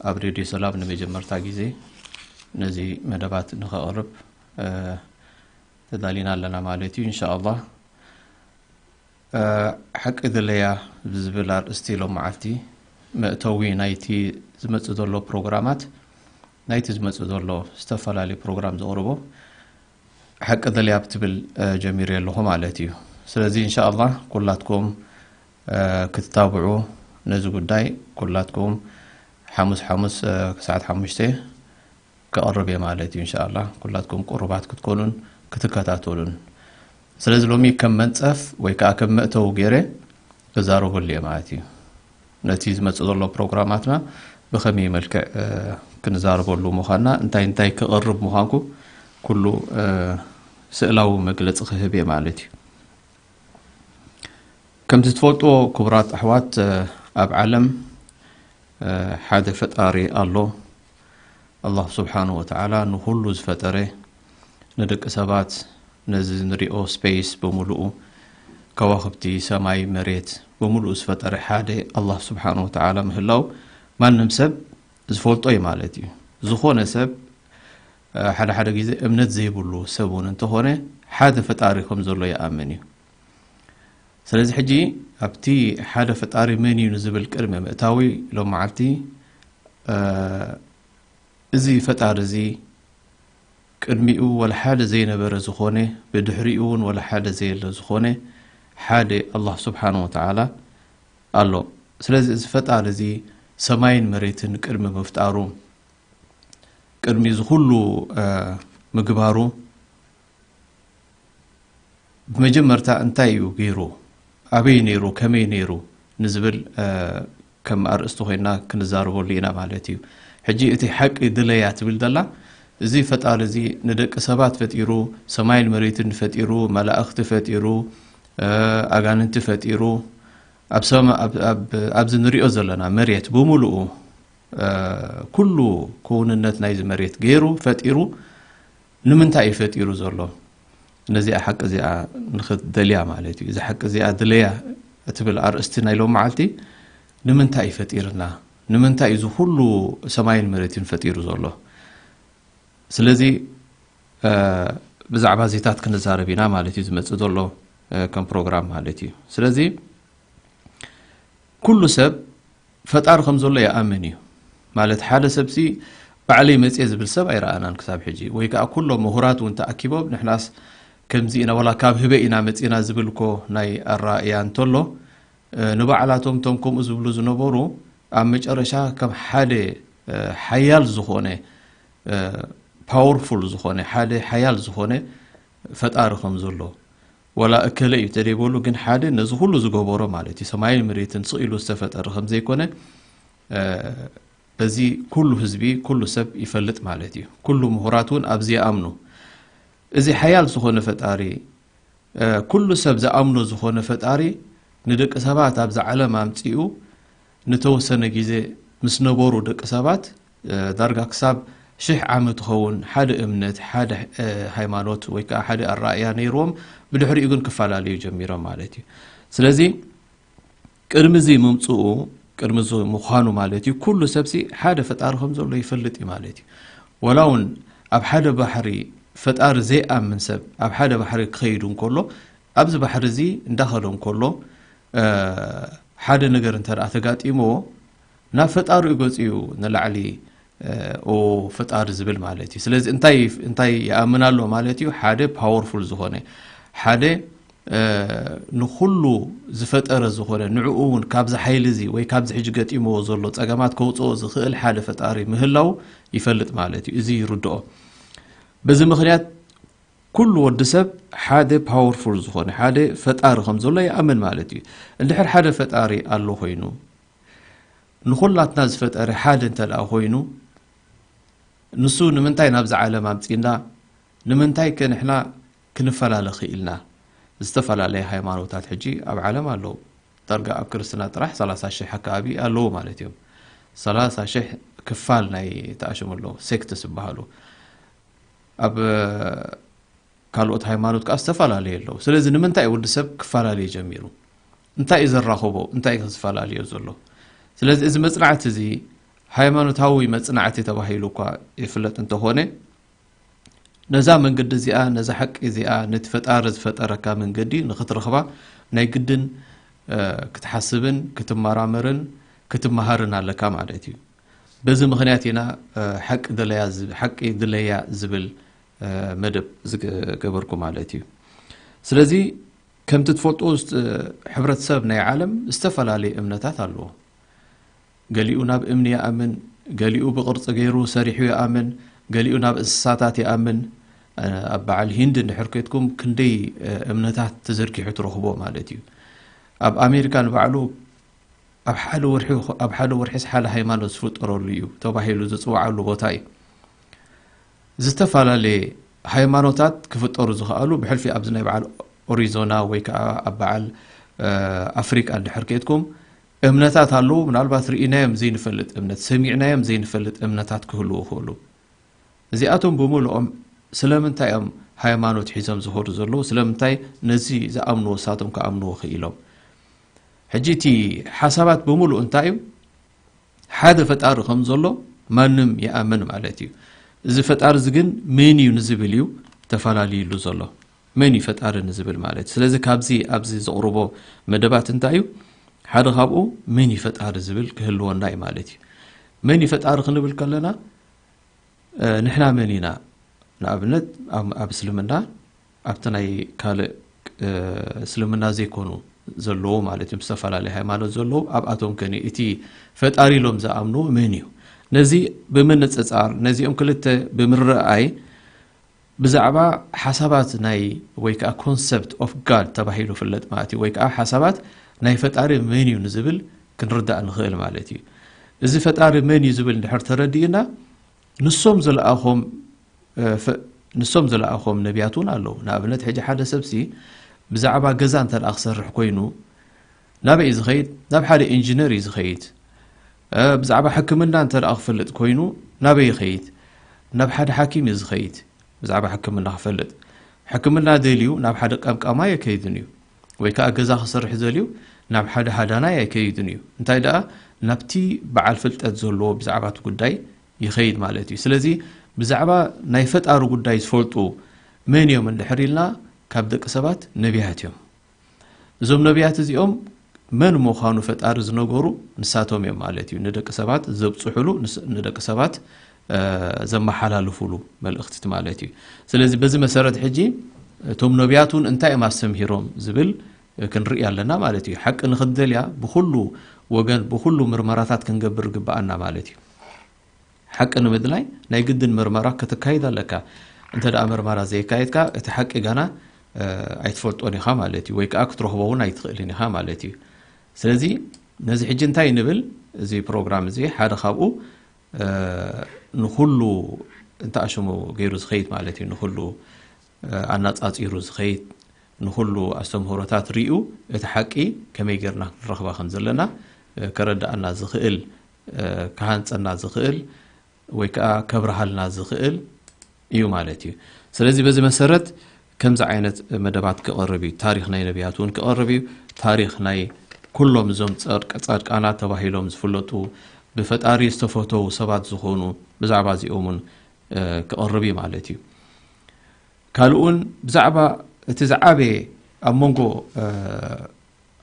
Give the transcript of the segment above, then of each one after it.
ኣብ ሬድዮ ሰላም ንመጀመርታ ግዜ ነዚ መደባት ንኸቕርብ ተዳሊና ኣለና ማለት እዩ። እንሻኣላህ ሓቂ ድለያ ብዝብል ኣርእስቲ ሎም መዓልቲ መእተዊ ናይቲ ዝመጽእ ዘሎ ፕሮግራማት ናይቲ ዝመጽእ ዘሎ ዝተፈላለዩ ፕሮግራም ዘቕርቦ ሓቂ ደልያ ብትብል ጀሚረ ኣለኹ ማለት እዩ። ስለዚ እንሻኣላህ ኩላትኩም ክትታብዑ ነዚ ጉዳይ ኩላትኩም ሓሙስ ሓሙስ ክሳዕት ሓሙሽተ ክቐርብ እየ ማለት እዩ። እንሻኣላህ ኩላትኩም ቅሩባት ክትኮኑን ክትከታተሉን። ስለዚ ሎሚ ከም መንፀፍ ወይ ከዓ ከም መእተዊ ገይረ እዛረበሉ እየ ማለት እዩ። ነቲ ዝመፅእ ዘሎ ፕሮግራማትና ብኸመይ መልክዕ ክንዛረበሉ ምዃንና እንታይ እንታይ ክቐርብ ምዃንኩ ኩሉ ስእላዊ መግለፂ ክህብ እየ ማለት እዩ። ከምቲ ትፈልጥዎ ክቡራት ኣሕዋት ኣብ ዓለም ሓደ ፈጣሪ ኣሎ። ኣላህ ስብሓን ወተዓላ ንኩሉ ዝፈጠረ ንደቂ ሰባት ነዚ ንሪኦ ስፔስ ብምሉኡ ከዋኽብቲ ሰማይ መሬት ብምሉኡ ዝፈጠረ ሓደ ኣላህ ስብሓን ወተዓላ ምህላው ማንም ሰብ ዝፈልጦ እዩ ማለት እዩ። ዝኾነ ሰብ ሓደ ሓደ ግዜ እምነት ዘይብሉ ሰብ እውን እንተኾነ ሓደ ፈጣሪ ከም ዘሎ ይኣምን እዩ። ስለዚ ሕጂ ኣብቲ ሓደ ፈጣሪ መን እዩ ንዝብል ቅድሚ ምእታዊ ሎም መዓልቲ እዚ ፈጣሪ እዚ ቅድሚኡ ወላ ሓደ ዘይነበረ ዝኾነ ብድሕሪኡ እውን ወላ ሓደ ዘየለ ዝኾነ ሓደ ኣላህ ስብሓን ወተዓላ ኣሎ። ስለዚ እዚ ፈጣሪ እዚ ሰማይን መሬትን ቅድሚ ምፍጣሩ ቅድሚ እዚ ኩሉ ምግባሩ ብመጀመርታ እንታይ እዩ ገይሩ፣ ኣበይ ነይሩ፣ ከመይ ነይሩ ንዝብል ከም ኣርእስቲ ኮይና ክንዛረበሉ ኢና ማለት እዩ። ሕጂ እቲ ሓቂ ድለያ ትብል ዘላ እዚ ፈጣሪ እዚ ንደቂ ሰባት ፈጢሩ፣ ሰማይን መሬትን ፈጢሩ፣ መላእኽቲ ፈጢሩ፣ ኣጋንንቲ ፈጢሩ፣ ኣብዚ ንሪኦ ዘለና መሬት ብምሉኡ ኩሉ ክውንነት ናይዚ መሬት ገይሩ ፈጢሩ ንምንታይ እዩ ፈጢሩ ዘሎ? ነዚኣ ሓቂ እዚኣ ንኽትደልያ ማለት እዩ። እዚ ሓቂ እዚኣ ድለያ እትብል ኣርእስቲ ናይ ሎም መዓልቲ ንምንታይ እዩ ፈጢርና? ንምንታይ እዩ እዚ ኩሉ ሰማይን መሬትን ፈጢሩ ዘሎ? ስለዚ ብዛዕባ እዚታት ክንዛረብ ኢና ማለት እዩ ዝመፅእ ዘሎ ከም ፕሮግራም ማለት እዩ። ስለዚ ኩሉ ሰብ ፈጣሪ ከም ዘሎ ይኣምን እዩ። ማለት ሓደ ሰብሲ ባዕለይ መፅየ ዝብል ሰብ ኣይረኣናን ክሳብ ሕጂ። ወይ ከዓ ኩሎም ምሁራት እውን ተኣኪቦም ንሕናስ ከምዚ ኢና ወላ ካብ ህበይ ኢና መፂና ዝብል እኮ ናይ ኣራእያ እንተሎ ንባዕላቶም እቶም ከምኡ ዝብሉ ዝነበሩ ኣብ መጨረሻ ከም ሓደ ሓያል ዝኾነ ፓወርፉል ዝኾነ ሓደ ሓያል ዝኾነ ፈጣሪ ከም ዘሎ ወላ እከለ እዩ ተደይበሉ ግን ሓደ ነዚ ኩሉ ዝገበሮ ማለት እዩ ሰማይን መሬትን ስቕ ኢሉ ዝተፈጠረ ከም ዘይኮነ በዚ ኩሉ ህዝቢ ኩሉ ሰብ ይፈልጥ ማለት እዩ። ኩሉ ምሁራት እውን ኣብዚ ይኣምኑ። እዚ ሓያል ዝኾነ ፈጣሪ ኩሉ ሰብ ዝኣምኖ ዝኾነ ፈጣሪ ንደቂ ሰባት ኣብዚ ዓለም ኣምፂኡ ንተወሰነ ግዜ ምስ ነበሩ ደቂ ሰባት ዳርጋ ክሳብ ሽሕ ዓመት ኸውን ሓደ እምነት ሓደ ሃይማኖት ወይ ከዓ ሓደ ኣራእያ ነይርዎም ብድሕሪኡ ግን ክፈላለዩ ጀሚሮም ማለት እዩ። ስለዚ ቅድሚ እዚ ምምፅኡ ቅድሚ እዚ ምዃኑ ማለት እዩ ኩሉ ሰብሲ ሓደ ፈጣሪ ከም ዘሎ ይፈልጥ እዩ ማለት እዩ። ወላ እውን ኣብ ሓደ ባሕሪ ፈጣሪ ዘይኣምን ሰብ ኣብ ሓደ ባሕሪ ክኸይዱ እንከሎ ኣብዚ ባሕሪ እዚ እንዳኸደ እንከሎ ሓደ ነገር እንተ ተጋጢምዎ ናብ ፈጣሪኡ ገፂኡ ንላዕሊ ኦ ፈጣሪ ዝብል ማለት እዩ። ስለዚ እንታይ እንታይ ይኣምን ኣሎ ማለት እዩ? ሓደ ፓወርፉል ዝኾነ ሓደ ንኩሉ ዝፈጠረ ዝኾነ ንዕኡ እውን ካብዚ ሓይሊ እዚ ወይ ካብዚ ሕጂ ገጢምዎ ዘሎ ፀገማት ከውፅኦ ዝኽእል ሓደ ፈጣሪ ምህላው ይፈልጥ ማለት እዩ። እዚ ይርድኦ። በዚ ምክንያት ኩሉ ወዲ ሰብ ሓደ ፓወርፉል ዝኾነ ሓደ ፈጣሪ ከም ዘሎ ይኣምን ማለት እዩ። እንድሕር ሓደ ፈጣሪ ኣሎ ኮይኑ ንኹላትና ዝፈጠረ ሓደ እንተ ደኣ ኮይኑ ንሱ ንምንታይ ናብዚ ዓለም ኣምፂና? ንምንታይ ከ ንሕና ክንፈላለ ክኢልና? ዝተፈላለየ ሃይማኖታት ሕጂ ኣብ ዓለም ኣለዉ። ዳርጋ ኣብ ክርስትና ጥራሕ ሰላሳ ሽሕ ኣከባቢ ኣለዉ ማለት እዮም። ሰላሳ ሽሕ ክፋል ናይ ተኣሽሙ ኣለዉ ሴክትስ ዝበሃሉ። ኣብ ካልኦት ሃይማኖት ከዓ ዝተፈላለዩ ኣለዉ። ስለዚ ንምንታይ ወዲ ሰብ ክፈላለየ ጀሚሩ? እንታይ እዩ ዘራኽቦ? እንታይ እዩ ዝፈላለዮ ዘሎ? ስለዚ እዚ መፅናዕቲ እዚ ሃይማኖታዊ መጽናዕቲ ተባሂሉ እኳ ይፍለጥ እንተኾነ፣ ነዛ መንገዲ እዚኣ፣ ነዛ ሓቂ እዚኣ፣ ነቲ ፈጣሪ ዝፈጠረካ መንገዲ ንኽትረኽባ ናይ ግድን፣ እ፣ ክትሓስብን ክትመራመርን ክትመሃርን ኣለካ ማለት እዩ። በዚ ምኽንያት ኢና፣ እ፣ ሓቂ ድለያ ዝ-፣ ሓቂ ድለያ ዝብል፣ እ፣ መደብ ዝገበርኩ ማለት እዩ። ስለዚ ከምቲ ትፈልጡ፣ ስ-፣ ሕብረተሰብ ናይ ዓለም ዝተፈላለየ እምነታት ኣለዎ። ገሊኡ ናብ እምኒ ይኣምን፣ ገሊኡ ብቕርጺ ገይሩ ሰሪሑ ይኣምን፣ ገሊኡ ናብ እንስሳታት ይኣምን። እ፣ ኣብ በዓል ሂንድ እንድሕር ኬድኩም ክንደይ፣ እ፣ እምነታት ተዘርጊሑ ትረኽቦ ማለት እዩ። ኣብ ኣሜሪካ ንባዕሉ ኣብ ሓደ ወርሒ፣ ኣብ ሓደ ወርሒስ ሓደ ሃይማኖት ዝፍጠረሉ እዩ ተባሂሉ ዝጽዋዓሉ ቦታ እዩ። ዝተፈላለየ ሃይማኖታት ክፍጠሩ ዝኽኣሉ ብሕልፊ ኣብዚ ናይ በዓል ኦሪዞና ወይ ከዓ ኣብ በዓል፣ እ፣ ኣፍሪቃ እንድሕር ኬድኩም እምነታት ኣለዉ። ምናልባት ርኢናዮም ዘይንፈልጥ እምነት፣ ሰሚዕናዮም ዘይንፈልጥ እምነታት ክህልዉ ይኽእሉ። እዚኣቶም ብምልኦም ስለምንታይ እዮም ሃይማኖት ሒዞም ዝኸዱ ዘለዉ? ስለምንታይ ነዚ ዝኣምንዎ እሳቶም ክኣምንዎ ክኢሎም? ሕጂ እቲ ሓሳባት ብምሉኡ እንታይ እዩ? ሓደ ፈጣሪ ከም ዘሎ ማንም ይኣምን ማለት እዩ። እዚ ፈጣሪ እዚ ግን መን እዩ ንዝብል እዩ ተፈላልዩሉ ዘሎ። መን እዩ ፈጣሪ ንዝብል ማለት እዩ። ስለዚ ካብዚ ኣብዚ ዘቕርቦ መደባት እንታይ እዩ? ሓደ ካብኡ መን እዩ ፈጣሪ ዝብል ክህልወና እዩ ማለት እዩ። መን እዩ ፈጣሪ ክንብል ከለና፣ እ፣ ንሕና መን ኢና? ንኣብነት ኣብ፣ ኣብ እስልምና ኣብቲ ናይ ካልእ፣ እ፣ እስልምና ዘይኮኑ ዘለዉ ማለት እዮም፣ ዝተፈላለየ ሃይማኖት ዘለዉ፣ ኣብኣቶም ከ እቲ ፈጣሪ ኢሎም ዝኣምንዎ መን እዩ? ነዚ ብምንጽጻር፣ ነዚኦም ክልተ ብምርኣይ ብዛዕባ ሓሳባት ናይ ወይ ከዓ ኮንሰፕት ኦፍ ጋድ ተባሂሉ ፍለጥ ማለት እዩ፣ ወይ ከዓ ሓሳባት ናይ ፈጣሪ መን እዩ ንዝብል ክንርዳእ ንኽእል ማለት እዩ። እዚ ፈጣሪ መን እዩ ዝብል እንድሕር ተረዲእና ንሶም ዝለኣኾም፣ እ፣ ፈ-፣ ንሶም ዝለኣኾም ነቢያት እውን ኣለዉ። ንኣብነት ሕጂ ሓደ ሰብሲ ብዛዕባ ገዛ እንተ ደኣ ክሰርሕ ኮይኑ ናበይ እዩ ዝኸይድ? ናብ ሓደ ኢንጂነር እዩ ዝኸይድ። እ፣ ብዛዕባ ሕክምና እንተ ደኣ ክፈልጥ ኮይኑ ናበይ ይኸይድ? ናብ ሓደ ሓኪም እዩ ዝኸይድ። ብዛዕባ ሕክምና ክፈልጥ፣ ሕክምና ደልዩ ናብ ሓደ ቀምቃማይ ኣይከይድን እዩ፣ ወይ ከዓ ገዛ ክሰርሕ ደልዩ ናብ ሓደ ሃዳናይ ኣይከይድን እዩ። እንታይ ደኣ ናብቲ በዓል ፍልጠት ዘለዎ ብዛዕባ እቲ ጉዳይ ይኸይድ ማለት እዩ። ስለዚ ብዛዕባ ናይ ፈጣሪ ጉዳይ ዝፈልጡ መን እዮም እንድሕር ኢልና፣ ካብ ደቂ ሰባት ነቢያት እዮም። እዞም ነቢያት እዚኦም መን ምዃኑ ፈጣሪ ዝነገሩ ንሳቶም እዮም ማለት እዩ። ንደቂ ሰባት ዘብጽሑሉ፣ ንስ-፣ ንደቂ ሰባት፣ እ፣ ዘመሓላልፉሉ መልእኽትቲ ማለት እዩ። ስለዚ በዚ መሰረት ሕጂ እቶም ነቢያት እውን እንታይ እዮም ኣስተምሂሮም ዝብል ክንርኢ ኣለና ማለት እዩ። ሓቂ ንኽንደልያ ብኹሉ ወገን፣ ብኹሉ ምርመራታት ክንገብር ግብኣና ማለት እዩ። ሓቂ ንምድላይ ናይ ግድን ምርመራ ከተካይድ ኣለካ። እንተ ደኣ ምርመራ ዘየካየድካ፣ እቲ ሓቂ ጋና፣ እ፣ ኣይትፈልጦን ኢኻ ማለት እዩ፣ ወይ ከኣ ክትረኽቦ እውን ኣይትኽእልን ኢኻ ማለት እዩ። ስለዚ ነዚ ሕጂ እንታይ ንብል? እዚ ፕሮግራም እዚ ሓደ ካብኡ፣ እ፣ ንኹሉ እንተኣሽሙ ገይሩ ዝኸይድ ማለት እዩ፣ ንኹሉ፣ እ፣ ኣነጻጺሩ ዝኸይድ፣ ንኹሉ ኣስተምህሮታት ርእዩ እቲ ሓቂ ከመይ ጌርና ክንረኽባ ከም ዘለና፣ እ፣ ከረድኣና ዝኽእል፣ እ፣ ክሃንጸና ዝኽእል ወይ ከኣ ከብርሃልና ዝኽእል እዩ ማለት እዩ። ስለዚ በዚ መሰረት ከምዚ ዓይነት መደባት ክቐርብ እዩ። ታሪኽ ናይ ነቢያት እውን ክቐርብ እዩ። ታሪኽ ናይ ኩሎም እዞም ጸድቅ-፣ ጻድቃናት ተባሂሎም ዝፍለጡ፣ ብፈጣሪ ዝተፈተዉ ሰባት ዝኾኑ፣ ብዛዕባ እዚኦም እውን፣ እ፣ ክቐርብ እዩ ማለት እዩ። ካልእ እውን ብዛዕባ እቲ ዝዓበየ ኣብ መንጎ፣ እ፣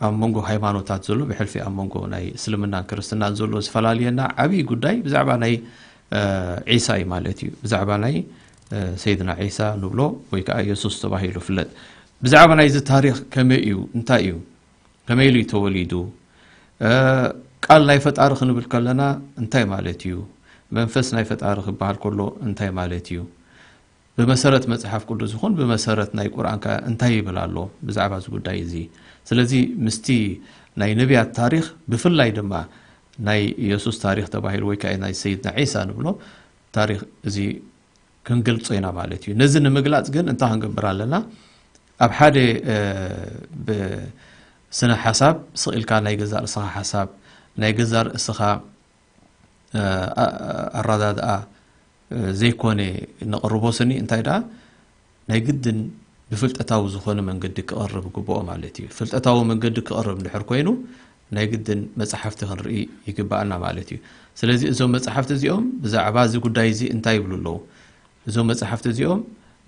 ኣብ መንጎ ሃይማኖታት ዘሎ፣ ብሕልፊ ኣብ መንጎ ናይ እስልምናን ክርስትናን ዘሎ ዝፈላልየና ዓብዪ ጉዳይ ብዛዕባ ናይ፣ እ፣ ዒሳ እዩ ማለት እዩ። ብዛዕባ ናይ፣ እ፣ ሰይድና ዒሳ ንብሎ ወይ ከዓ የሱስ ተባሂሉ ይፍለጥ። ብዛዕባ ናይዚ ታሪኽ ከመይ እዩ? እንታይ እዩ? ከመይ ኢሉ እዩ ተወሊዱ? እ፣ ቃል ናይ ፈጣሪ ክንብል ከለና እንታይ ማለት እዩ? መንፈስ ናይ ፈጣሪ ክበሃል ከሎ እንታይ ማለት እዩ? ብመሰረት መጽሓፍ ቅዱስ ይኹን ብመሰረት ናይ ቁርኣን ከ እንታይ ይብል ኣሎ ብዛዕባ እዚ ጉዳይ እዚ? ስለዚ ምስቲ ናይ ነቢያት ታሪኽ ብፍላይ ድማ ናይ የሱስ ታሪኽ ተባሂሉ ወይ ከዓ ናይ ሰይድና ዒሳ ንብሎ ታሪኽ እዚ ክንገልጾ ኢና ማለት እዩ። ነዚ ንምግላጽ ግን እንታይ ክንገብር ኣለና? ኣብ ሓደ፣ እ፣ ብስነ ሓሳብ ስቕ ኢልካ ናይ ገዛእ ርእስኻ ሓሳብ፣ ናይ ገዛእ ርእስኻ እ፣ ኣ-፣ ኣረዳድኣ፣ እ፣ ዘይኮነ ነቕርቦ ስኒ፣ እንታይ ደኣ ናይ ግድን ብፍልጠታዊ ዝኾነ መንገዲ ክቐርብ ይግብኦ ማለት እዩ። ፍልጠታዊ መንገዲ ክቐርብ እንድሕር ኮይኑ፣ ናይ ግድን መጻሕፍቲ ክንርኢ ይግባኣና ማለት እዩ። ስለዚ እዞም መጻሕፍቲ እዚኦም ብዛዕባ እዚ ጉዳይ እዚ እንታይ ይብሉ ኣለዉ? እዞም መጻሕፍቲ እዚኦም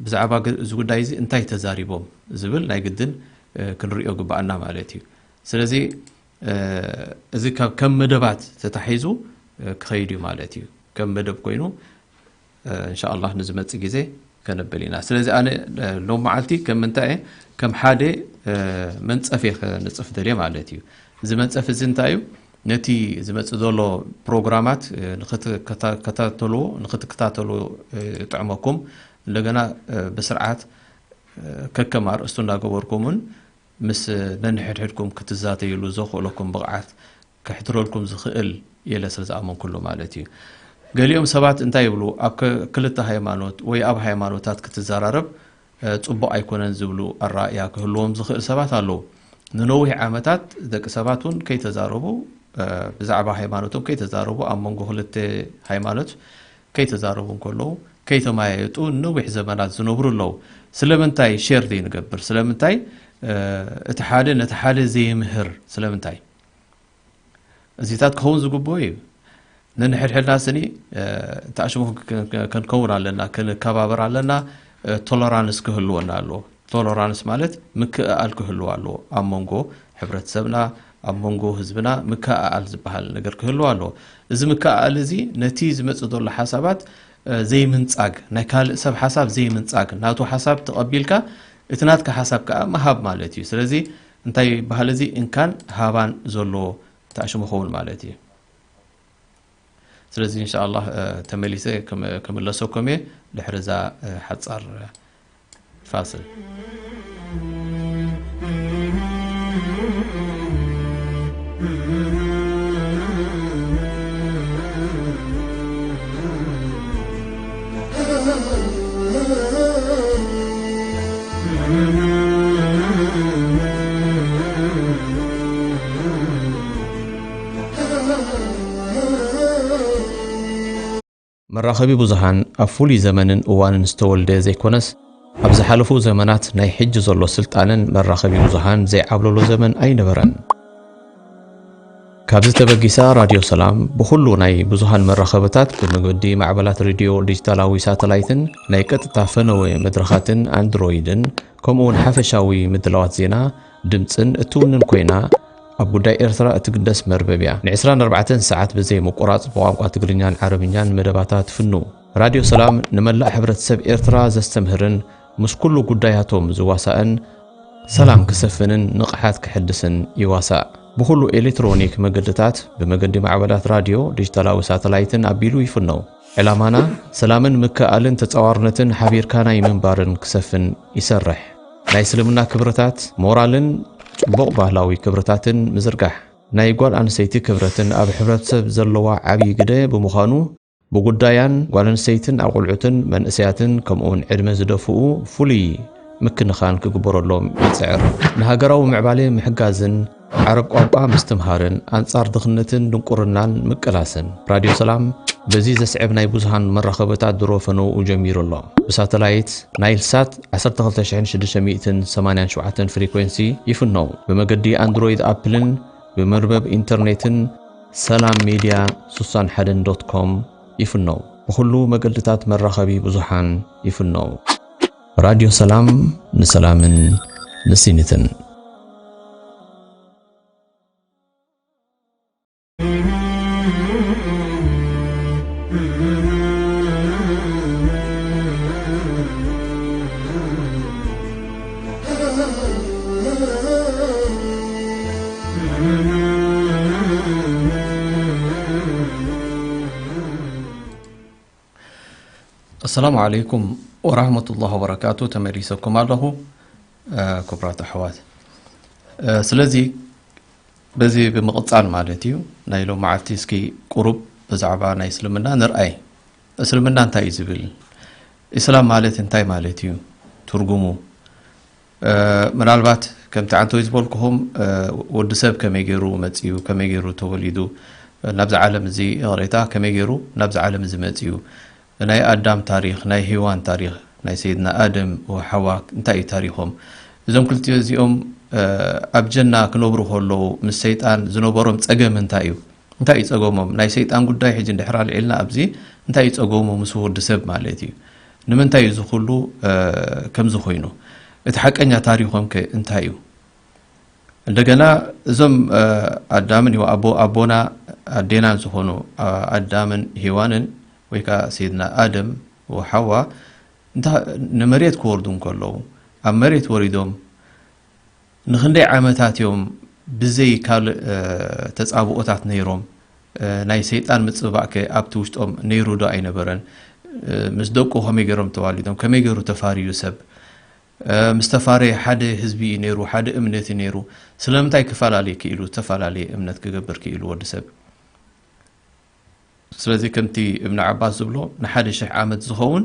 ብዛዕባ ግ-፣ እዚ ጉዳይ እዚ እንታይ ተዛሪቦም ዝብል ናይ ግድን፣ እ፣ ክንሪኦ ግባኣና ማለት እዩ። ስለዚ፣ እ፣ እዚ ካብ፣ ከም መደባት ተታሒዙ፣ እ፣ ክኸይድ እዩ ማለት እዩ። ከም መደብ ኮይኑ፣ እ፣ እንሻኣላህ ንዝመጽእ ግዜ ከነብል ኢና። ስለዚ ኣነ፣ እ፣ ሎም መዓልቲ ከም ምንታይ እየ፣ ከም ሓደ፣ እ፣ መንጸፍ እየ ከንጽፍ ደልየ ማለት እዩ። እዚ መንጸፍ እዚ እንታይ እዩ? ነቲ ዝመጽእ ዘሎ ፕሮግራማት፣ እ፣ ንኽትከታ-፣ ከታተልዎ፣ ንኽትከታተልዎ፣ እ፣ ይጥዕመኩም። እንደገና፣ እ፣ ብስርዓት፣ እ፣ ከከም ኣርእስቱ እናገበርኩምን ምስ ነንሕድሕድኩም ክትዛተይሉ ዘኽእለኩም ብቕዓት ከሕድረልኩም ዝኽእል እየ ኢለ ስለ ዝኣመንኩሉ ማለት እዩ። ገሊኦም ሰባት እንታይ ይብሉ፣ ኣብ ከ-፣ ክልተ ሃይማኖት ወይ ኣብ ሃይማኖታት ክትዘራረብ፣ እ፣ ጽቡቕ ኣይኮነን ዝብሉ ኣረኣእያ ክህልዎም ዝኽእል ሰባት ኣለዉ። ንነዊሕ ዓመታት ደቂ ሰባት እውን ከይተዛረቡ፣ እ፣ ብዛዕባ ሃይማኖቶም ከይተዛረቡ፣ ኣብ መንጎ ክልተ ሃይማኖት ከይተዛረቡ እንከለዉ፣ ከይተመያየጡ ንነዊሕ ዘመናት ዝነብሩ ኣለዉ። ስለምንታይ ሼር ዘይንገብር? ስለምንታይ፣ እ፣ እቲ ሓደ ነቲ ሓደ ዘይምህር? ስለምንታይ? እዚታት ክኸውን ዝግብኦ እዩ። ነንሕድሕድና ስኒ፣ እ፣ ተኣሽሙ ከ-፣ ከ-፣ ከንከውን ኣለና፣ ክንከባበር ኣለና፣ እ፣ ቶለራንስ ክህልወና ኣለዎ። ቶለራንስ ማለት ምክእኣል ክህልዎ ኣለዎ። ኣብ መንጎ ሕብረተሰብና፣ ኣብ መንጎ ህዝብና ምክእኣል ዝበሃል ነገር ክህልዎ ኣለዎ። እዚ ምክእኣል እዚ ነቲ ዝመጽእ ዘሎ ሓሳባት፣ እ፣ ዘይምንጻግ፣ ናይ ካልእ ሰብ ሓሳብ ዘይምንጻግ፣ ናቱ ሓሳብ ተቐቢልካ እቲ ናትካ ሓሳብ ከኣ ምሃብ ማለት እዩ። ስለዚ እንታይ ይበሃል እዚ? እንካን ሃባን ዘሎ ተኣሽሙ ክኸውን ማለት እዩ። ስለዚ እንሻኣላህ፣ እ፣ ተመሊሰ ክም-፣ ክምለሰኩም እየ ድሕሪ እዛ፣ እ፣ ሓጻር ፋስል። መራኸቢ ብዙሃን ኣብ ፍሉይ ዘመንን እዋንን ዝተወልደ ዘይኮነስ፣ ኣብ ዝሓለፉ ዘመናት ናይ ሕጂ ዘሎ ስልጣነን መራኸቢ ብዙሃን ዘይዓብለሎ ዘመን ኣይነበረን። ካብዚ ተበጊሳ ራድዮ ሰላም ብኹሉ ናይ ብዙሃን መራኸብታት ብመገዲ ማዕበላት ሬድዮ ዲጂታላዊ ሳተላይትን ናይ ቀጥታ ፈነወ መድረኻትን ኣንድሮይድን ከምኡ እውን ሓፈሻዊ ምድላዋት ዜና፣ ድምጽን እትውንን ኮይና፣ ኣብ ጉዳይ ኤርትራ እትግደስ መርበብ እያ። ን ዕስራን ኣርባዕተን ሰዓት ብዘይ ምቁራጽ ብቋንቋ ትግርኛን ዓረብኛን መደባታ ትፍኑ። ራድዮ ሰላም ንመላእ ሕብረተሰብ ኤርትራ ዘስተምህርን ምስ ኩሉ ጉዳያቶም ዝዋሳእን ሰላም ክሰፍንን ንቕሓት ክሕድስን ይዋሳእ። ብኹሉ ኤሌክትሮኒክ መገድታት ብመገዲ ማዕበላት ራድዮ፣ ዲጂታላዊ ሳተላይትን ኣቢሉ ይፍነው። ዕላማና ሰላምን ምክእኣልን ተጻዋርነትን ሓቢርካ ናይ ምንባርን ክሰፍን ይሰርሕ። ናይ እስልምና ክብርታት፣ ሞራልን ጽቡቕ ባህላዊ ክብርታትን ምዝርጋሕ። ናይ ጓል ኣንስተይቲ ክብረትን ኣብ ሕብረተሰብ ዘለዋ ዓብዪ ግደ ብምዃኑ፣ ብጉዳያን ጓል ኣንስተይትን ኣቑልዑትን መንእሰያትን ከምኡውን ዕድመ ዝደፍኡ ፍሉይ ምክንኻን ክግበረሎም ይጽዕር። ንሃገራዊ ምዕባለ ምሕጋዝን ዓረብ ቋንቋ ምስትምሃርን ኣንጻር ድኽነትን ድንቁርናን ምቅላስን። ራድዮ ሰላም በዚ ዘስዕብ ናይ ብዙሃን መራኸብታት ድሮ ፈነውኡ ጀሚሩ ኣሎ። ብሳተላይት ናይል ሳት ዓሰርተ ክልተ ሽሕን ሽዱሽተ ሚእትን ሰማንያን ሸውዓተን ፍሪኮንሲ ይፍነው። ብመገዲ ኣንድሮይድ ኣፕልን ብመርበብ ኢንተርኔትን ሰላም ሜድያ ስሳን ሓደን ዶት ኮም ይፍነው። ብኹሉ መገድታት መራኸቢ ብዙሓን ይፍነው። ራድዮ ሰላም ንሰላምን ንሲኒትን። ኣሰላሙ ዓለይኩም ወራህመቱላሂ ወበረካቱ። ተመሊሰኩም ኣለኹ፣ እ፣ ክቡራት ኣሕዋት። እ፣ ስለዚ በዚ ብምቕጻል ማለት እዩ፣ ናይ ሎመዓልቲ እስኪ ቁሩብ ብዛዕባ ናይ እስልምና ንርኣይ። እስልምና እንታይ እዩ ዝብል? ኢስላም ማለት እንታይ ማለት እዩ? ትርጉሙ? እ፣ ምናልባት ከምቲ ዓንተወይ ዝበልኩኹም፣ እ፣ ወዲ ሰብ ከመይ ገይሩ መጺኡ፣ ከመይ ገይሩ ተወሊዱ፣ እ፣ ናብዚ ዓለም እዚ፣ ይቕሬታ፣ ከመይ ገይሩ ናብዚ ዓለም እዚ መጺኡ፣ ናይ ኣዳም ታሪኽ፣ ናይ ሄዋን ታሪኽ፣ ናይ ሰይድና ኣደም ወሓዋ እንታይ እዩ ታሪኾም? እዞም ክልቲኦ እዚኦም ኣብ ጀና ክነብሩ ከለዉ ምስ ሰይጣን ዝነበሮም ጸገም እንታይ እዩ? እንታይ እዩ ጸገሞም? ናይ ሰይጣን ጉዳይ ሕጂ እንድሕር ኣልዒልና ኣብዚ እንታይ እዩ ጸገሙ ምስ ወዲ ሰብ ማለት እዩ? ንምንታይ እዩ እዚ ኩሉ ከምዚ ኮይኑ? እቲ ሓቀኛ ታሪኾም ከ እንታይ እዩ? እንደገና እዞም ኣዳምን ኣቦና ኣዴናን ዝኾኑ ኣዳምን ሄዋንን ወይ ከዓ ሰይድና ኣደም ወሓዋ ንመሬት ክወርዱ እንከለዉ ኣብ መሬት ወሪዶም ንኽንደይ ዓመታት እዮም ብዘይ ካልእ ተጻብኦታት ነይሮም? ናይ ሰይጣን ምጽባእ ከ ኣብቲ ውሽጦም ነይሩ ዶ ኣይነበረን? ምስ ደቁ ከመይ ገይሮም ተዋሊዶም? ከመይ ገይሩ ተፋርዩ ሰብ? ምስ ተፋረየ ሓደ ህዝቢ እዩ ነይሩ፣ ሓደ እምነት እዩ ነይሩ። ስለምንታይ ክፈላለየ ክኢሉ፣ ዝተፈላለየ እምነት ክገብር ክኢሉ ወዲ ሰብ? ስለዚ ከምቲ እብን ዓባስ ዝብሎ ንሓደ ሽሕ ዓመት ዝኸውን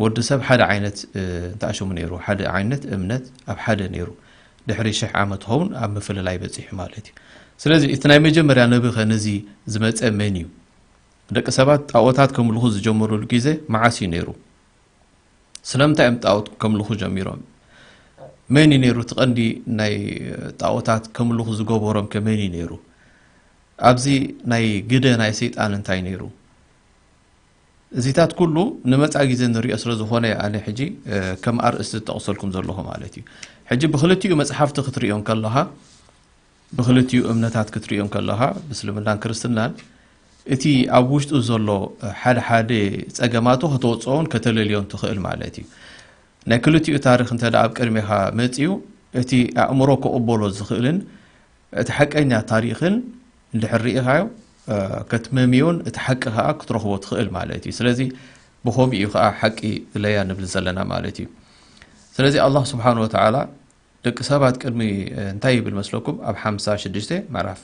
ወዲ ሰብ ሓደ ዓይነት እንተኣሽሙ ነይሩ፣ ሓደ ዓይነት እምነት ኣብ ሓደ ነይሩ። ድሕሪ ሽሕ ዓመት ኸውን ኣብ ምፍልላይ በፂሑ ማለት እዩ። ስለዚ እቲ ናይ መጀመርያ ነቢ ኸ ነዚ ዝመፀ መን እዩ? ደቂ ሰባት ጣዖታት ከምልኹ ዝጀመሩሉ ግዜ መዓስ እዩ ነይሩ? ስለምንታይ እዮም ጣዖት ከምልኹ ጀሚሮም? መን እዩ ነይሩ እቲ ቀንዲ ናይ ጣዖታት ከምልኹ ዝገበሮም ከ መን እዩ ነይሩ? ኣብዚ ናይ ግደ ናይ ሰይጣን እንታይ ነይሩ? እዚታት ኩሉ ንመጻ ግዜ ንሪኦ ስለ ዝኾነ ኣነ ሕጂ ከም ኣርእስቲ ዝጠቕሰልኩም ዘለኹ ማለት እዩ። ሕጂ ብክልቲኡ መጽሓፍቲ ክትሪኦ እንከለኻ ብክልቲኡ እምነታት ክትሪኦ እንከለኻ ብእስልምናን ክርስትናን እቲ ኣብ ውሽጡ ዘሎ ሓደ ሓደ ጸገማቱ ከተወፅኦን ከተለልዮን ትኽእል ማለት እዩ። ናይ ክልቲኡ ታሪኽ እንተ ኣብ ቅድሜኻ መፂኡ እቲ ኣእምሮ ክቕበሎ ዝኽእልን እቲ ሓቀኛ ታሪኽን እንድሕር ርኢኻዮ ከትመምዮን እቲ ሓቂ ከዓ ክትረኽቦ ትኽእል ማለት እዩ። ስለዚ ብኸምኡ እዩ ከዓ ሓቂ ለያ ንብል ዘለና ማለት እዩ። ስለዚ ኣላህ ስብሓን ወተዓላ ደቂ ሰባት ቅድሚ እንታይ ይብል መስለኩም? ኣብ ሓምሳ ሽዱሽተ ምዕራፍ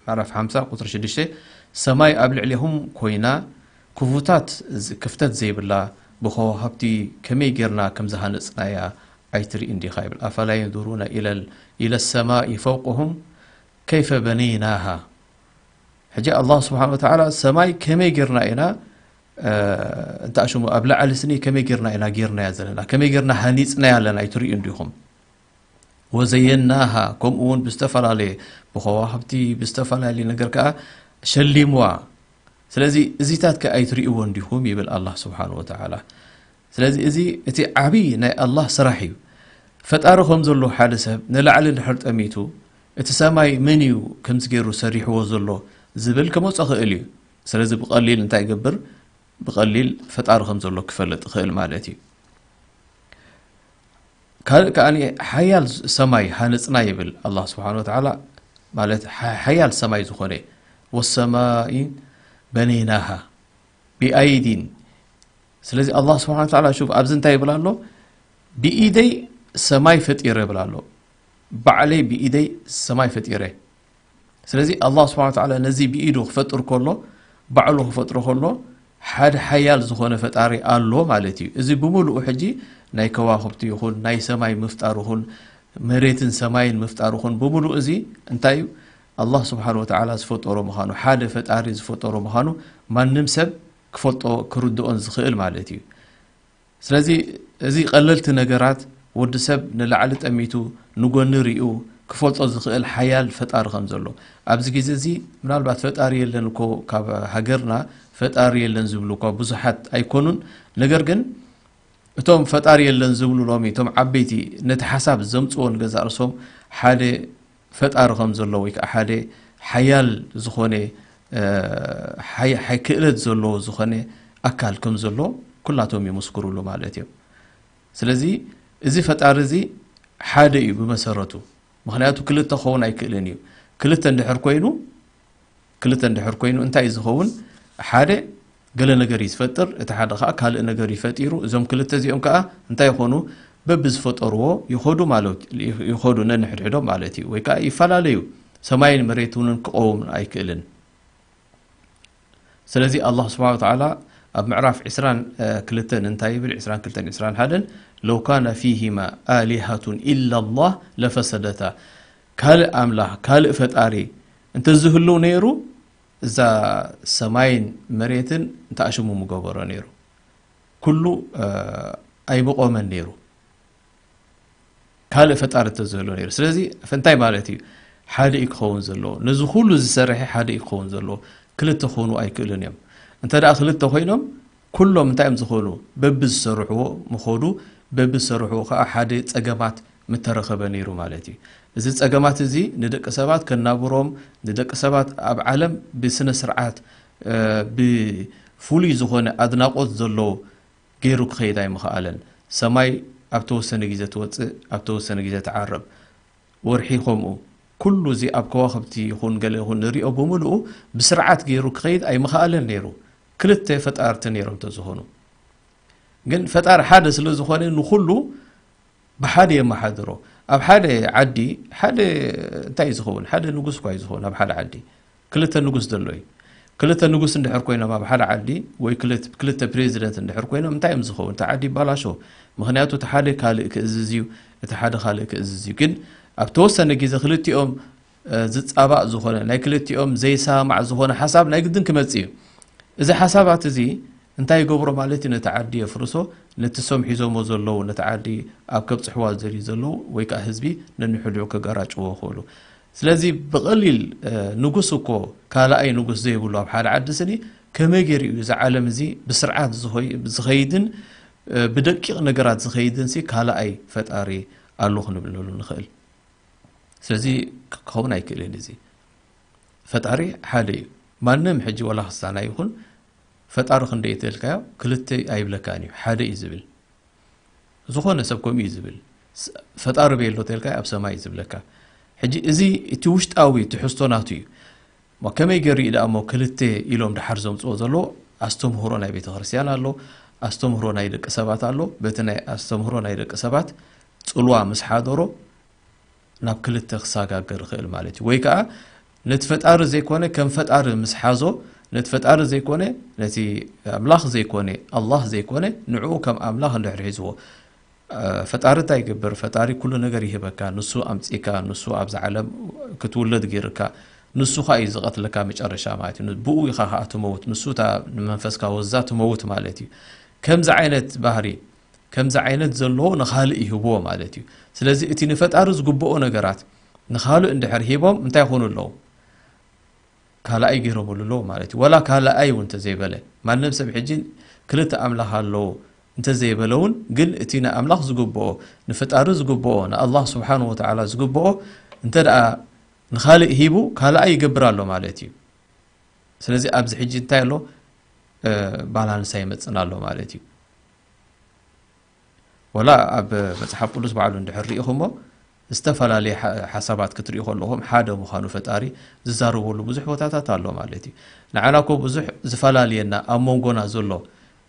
ምዕራፍ ሓምሳ ቁፅሪ ሽዱሽተ ሰማይ ኣብ ልዕሌኹም ኮይና ክፉታት ክፍተት ዘይብላ ብኸዋኽብቲ ከመይ ጌርና ከም ዝሃነፅናያ ኣይትርኢ እንዲኻ ይብል። ኣፈላ የንዙሩነ ኢለ ሰማኢ ፈውቅሁም ከይፈ በነይናሃ። ሕጂ ኣላህ ስብሓን ወተዓላ ሰማይ ከመይ ጌርና ኢና እንተኣሽሙ ኣብ ላዕሊ ስኒ ከመይ ጌርና ኢና ጌርናያ ዘለና ከመይ ጌርና ሃኒፅናያ ኣለና ኣይትርእዩ እንዲኹም። ወዘየናሃ ከምኡ እውን ብዝተፈላለየ ብኸዋኽብቲ ብዝተፈላለየ ነገር ከዓ ሸሊምዋ። ስለዚ እዚታት ከ ኣይትርእይዎ እንዲኹም ይብል ኣላህ ስብሓን ወተዓላ። ስለዚ እዚ እቲ ዓብዪ ናይ ኣላህ ስራሕ እዩ። ፈጣሪ ከም ዘሎ ሓደ ሰብ ንላዕሊ ድሕር ጠሚቱ እቲ ሰማይ መን እዩ ከምዚ ገይሩ ሰሪሕዎ ዘሎ ዝብል ክመፆ ክእል እዩ። ስለዚ ብቐሊል እንታይ ይገብር? ብቐሊል ፈጣሪ ከም ዘሎ ክፈልጥ ይኽእል ማለት እዩ። ካልእ ከኣ ሓያል ሰማይ ሃነፅና ይብል ኣላህ ስብሓን ወተዓላ። ማለት ሓያል ሰማይ ዝኾነ ወሰማኢን በነይናሃ ብኣይዲን። ስለዚ ኣላህ ስብሓን ወተዓላ ሹፍ ኣብዚ እንታይ ይብል ኣሎ? ብኢደይ ሰማይ ፈጢረ ይብል ኣሎ። ባዕለይ ብኢደይ ሰማይ ፈጢረ። ስለዚ ኣላህ ስብሓን ወተዓላ ነዚ ብኢዱ ክፈጥር ከሎ ባዕሉ ክፈጥሮ ከሎ ሓደ ሓያል ዝኾነ ፈጣሪ ኣሎ ማለት እዩ። እዚ ብምሉኡ ሕጂ ናይ ከዋኽብቲ ይኹን ናይ ሰማይ ምፍጣር ይኹን መሬትን ሰማይን ምፍጣር ይኹን ብምሉኡ እዚ እንታይ እዩ? ኣላህ ስብሓን ወተዓላ ዝፈጠሮ ምዃኑ ሓደ ፈጣሪ ዝፈጠሮ ምዃኑ ማንም ሰብ ክፈልጦ ክርድኦን ዝኽእል ማለት እዩ። ስለዚ እዚ ቀለልቲ ነገራት ወዲ ሰብ ንላዕሊ ጠሚቱ ንጎኒ ሪኡ ክፈልጦ ዝኽእል ሓያል ፈጣሪ ከም ዘሎ ኣብዚ ግዜ እዚ ምናልባት ፈጣሪ የለን እኮ ካብ ሃገርና ፈጣሪ የለን ዝብሉ እኳ ብዙሓት ኣይኮኑን። ነገር ግን እቶም ፈጣሪ የለን ዝብሉ ሎሚ እቶም ዓበይቲ ነቲ ሓሳብ ዘምፅዎ ንገዛ ርእሶም ሓደ ፈጣሪ ከም ዘሎ ወይ ከዓ ሓደ ሓያል ዝኾነ ሓይ ክእለት ዘለዎ ዝኾነ ኣካል ከም ዘሎ ኩላቶም ይምስክሩሉ ማለት እዮም። ስለዚ እዚ ፈጣሪ እዚ ሓደ እዩ ብመሰረቱ። ምክንያቱ ክልተ ክኸውን ኣይክእልን እዩ። ክልተ እንድሕር ኮይኑ ክልተ እንድሕር ኮይኑ እንታይ እዩ ዝኸውን? ሓደ ገለ ነገር እዩ ዝፈጥር፣ እቲ ሓደ ከዓ ካልእ ነገር እዩ ፈጢሩ። እዞም ክልተ እዚኦም ከዓ እንታይ ይኾኑ? በብዝፈጠርዎ ይኸዱ ማለት ይኸዱ ነንሕድሕዶም ማለት እዩ። ወይ ከዓ ይፈላለዩ። ሰማይን መሬት እውን ክቐውም ኣይክእልን። ስለዚ ኣላህ ስብሓን ወተዓላ ኣብ ምዕራፍ ዕስራን ክልተን እንታይ ይብል? ዕስራን ክልተን ዕስራን ሓደን ለው ካነ ፊሂማ ኣሊሃቱን ኢላ ላህ ለፈሰደታ። ካልእ ኣምላኽ ካልእ ፈጣሪ እንተዝህልው ነይሩ እዛ ሰማይን መሬትን እንተኣሽሙ ምገበሮ ነይሩ። ኩሉ ኣይብቆመን ነይሩ። ካልእ ፈጣሪ እንተዝህሉ ነይሩ። ስለዚ እንታይ ማለት እዩ? ሓደ እዩ ክኸውን ዘለዎ። ነዚ ኩሉ ዝሰርሐ ሓደ እዩ ክኸውን ዘለዎ። ክልተ ክኾኑ ኣይክእሉን እዮም። እንተ ደኣ ክልተ ኮይኖም፣ ኩሎም እንታይ እዮም ዝኾኑ? በብዝሰርሕዎ ምኾዱ፣ በብዝሰርሕዎ ከዓ ሓደ ጸገማት ምተረኸበ ነይሩ ማለት እዩ። እዚ ጸገማት እዚ ንደቂ ሰባት ከናብሮም፣ ንደቂ ሰባት ኣብ ዓለም ብስነ ስርዓት፣ እ፣ ብፍሉይ ዝኾነ ኣድናቖት ዘለዎ ገይሩ ክኸይድ ኣይምኸኣለን። ሰማይ ኣብ ተወሰነ ግዜ ትወጽእ፣ ኣብ ተወሰነ ግዜ ትዓርብ። ወርሒ ከምኡ። ኩሉ እዚ ኣብ ከዋኽብቲ ይኹን ገለ ይኹን ንሪኦ ብምልኡ ብስርዓት ገይሩ ክኸይድ ኣይምኸኣለን ነይሩ። ክልተ ፈጣርቲ ነይሮም ተዝኾኑ። ግን ፈጣሪ ሓደ ስለ ዝኾነ ንኹሉ ብሓደ የመሓድሮ። ኣብ ሓደ ዓዲ ሓደ እንታይ እዩ ዝኸውን? ሓደ ንጉስ እኳ እዩ ዝኸውን ኣብ ሓደ ዓዲ። ክልተ ንጉስ ዘሎ እዩ። ክልተ ንጉስ እንድሕር ኮይኖም ኣብ ሓደ ዓዲ ወይ ክልተ፣ ክልተ ፕሬዚደንት እንድሕር ኮይኖም እንታይ እዮም ዝኸውን? እቲ ዓዲ ይባላሾ። ምኽንያቱ እቲ ሓደ ካልእ ክእዝዝ እዩ፣ እቲ ሓደ ካልእ ክእዝዝ እዩ። ግን ኣብ ተወሰነ ግዜ ክልቲኦም፣ እ፣ ዝጻባእ ዝኾነ፣ ናይ ክልቲኦም ዘይሰማማዕ ዝኾነ ሓሳብ ናይ ግድን ክመጽእ እዩ። እዚ ሓሳባት እዚ እንታይ ይገብሮ ማለት እዩ? ነቲ ዓዲ የፍርሶ፣ ነቲ ሶም ሒዞሞ ዘለዉ፣ ነቲ ዓዲ ኣብ ከብጽሕዋ ዝደልዩ ዘለዉ ወይ ከኣ ህዝቢ ነንሕድሕዱ ከጋራጭዎ ይኽእሉ። ስለዚ ብቐሊል፣ እ፣ ንጉስ እኮ ካልኣይ ንጉስ ዘይብሉ ኣብ ሓደ ዓዲ ስኒ ከመይ ገይሩ እዩ እዚ ዓለም እዚ ብስርዓት ዝኸይ-፣ ዝኸይድን፣ እ፣ ብደቂቕ ነገራት ዝኸይድን ሲ ካልኣይ ፈጣሪ ኣሎ ክንብለሉ ንኽእል? ስለዚ ክኸውን ኣይክእልን እዚ። ፈጣሪ ሓደ እዩ። ማንም ሕጂ ወላ ክርስትያናይ ይኹን ፈጣሪ ክንደይ ተልካዮ ክልተ ኣይብለካን እዩ፣ ሓደ እዩ ዝብል። ዝኾነ ሰብ ከምኡ እዩ ዝብል። ስ-፣ ፈጣሪ በየሎ ተልካዮ ኣብ ሰማይ እዩ ዝብለካ። ሕጂ እዚ እቲ ውሽጣዊ ትሕዝቶ ናቱ እዩ። እሞ ከመይ ገይሩ እዩ ደኣ እሞ ክልተ ኢሎም ድሓር ዘምጽኦ ዘለዎ? ኣስተምህሮ ናይ ቤተ ክርስቲያን ኣሎ፣ ኣስተምህሮ ናይ ደቂ ሰባት ኣሎ። በቲ ናይ ኣስተምህሮ ናይ ደቂ ሰባት ጽልዋ ምስ ሓደሮ ናብ ክልተ ክሰጋገር ይኽእል ማለት እዩ። ወይ ከኣ ነቲ ፈጣሪ ዘይኮነ ከም ፈጣሪ ምስ ሓዞ፣ ነቲ ፈጣሪ ዘይኮነ፣ ነቲ ኣምላኽ ዘይኮነ፣ ኣላህ ዘይኮነ፣ ንዕኡ ከም ኣምላኽ እንድሕር ሒዝዎ፣ እ፣ ፈጣሪ እንታይ ይገብር? ፈጣሪ ኩሉ ነገር ይህበካ፣ ንሱ ኣምጺእካ፣ ንሱ ኣብዛ ዓለም ክትውለድ ገይርካ፣ ንሱ ኸኣ እዩ ዝቐትለካ መጨረሻ ማለት እዩ። ብኡ ኢኻ ኸኣ ትመውት፣ ንሱ እታ ንመንፈስካ ወዛ ትመውት ማለት እዩ። ከምዚ ዓይነት ባህሪ፣ ከምዚ ዓይነት ዘለዎ ንኻልእ ይህብዎ ማለት እዩ። ስለዚ እቲ ንፈጣሪ ዝግብኦ ነገራት ንኻልእ እንድሕር ሂቦም እንታይ ይኾኑ ኣለዉ? ካልኣይ ገይሮምሉ ኣለዉ ማለት እዩ። ወላ ካልኣይ እውን እንተዘይበለ፣ ማንም ሰብ ሕጂ ክልተ ኣምላኽ ኣለዉ እንተዘይበለ እውን፣ ግን እቲ ንኣምላኽ ዝግብኦ፣ ንፈጣሪ ዝግብኦ፣ ንኣላህ ስብሓን ወተዓላ ዝግብኦ እንተ ደኣ ንኻልእ ሂቡ፣ ካልኣይ ይገብር ኣሎ ማለት እዩ። ስለዚ ኣብዚ ሕጂ እንታይ ኣሎ? እ፣ ባላንስ ኣይመጽን ኣሎ ማለት እዩ። ወላ ኣብ መጽሓፍ ቅዱስ ባዕሉ እንድሕር ርኢኹሞ፣ ዝተፈላለየ ሓ-፣ ሓሳባት ክትርእዩ ከለኹም ሓደ ምዃኑ ፈጣሪ ዝዛረበሉ ብዙሕ ቦታታት ኣሎ ማለት እዩ። ንዓና እኮ ብዙሕ ዝፈላልየና ኣብ መንጎና ዘሎ፣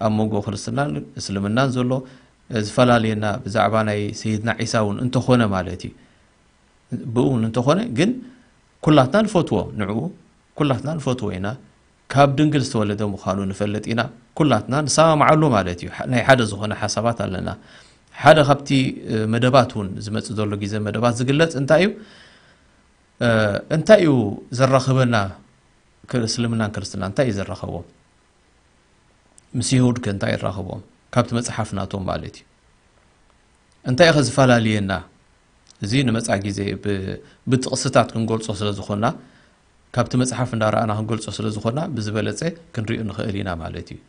ኣብ መንጎ ክርስትናን እስልምናን ዘሎ፣ እ፣ ዝፈላልየና ብዛዕባ ናይ ሰይድና ዒሳ እውን እንተኾነ ማለት እዩ። ብኡ እውን እንተኾነ ግን ኩላትና ንፈትዎ፣ ንዕኡ ኩላትና ንፈትዎ ኢና። ካብ ድንግል ዝተወለደ ምዃኑ ንፈልጥ ኢና። ኩላትና ንሰማማዓሉ ማለት እዩ። ሓ-፣ ናይ ሓደ ዝኾነ ሓሳባት ኣለና። ሓደ ካብቲ፣ እ፣ መደባት እውን ዝመጽእ ዘሎ ግዜ መደባት ዝግለጽ እንታይ እዩ? እ፣ እንታይ እዩ ዘራኽበና? ክር-፣ እስልምናን ክርስትናን እንታይ እዩ ዘራኸቦም? ምስ ይሁድ ከ እንታይ ይራኸቦም? ካብቲ መጽሓፍ ናቶም ማለት እዩ። እንታይ ኢኸ ዝፈላልየና? እዚ ንመጻ ግዜ ብ-፣ ብጥቕስታት ክንገልጾ ስለ ዝኾንና፣ ካብቲ መጽሓፍ እንዳረኣና ክንገልጾ ስለ ዝኾንና፣ ብዝበለጸ ክንሪኦ ንኽእል ኢና ማለት እዩ።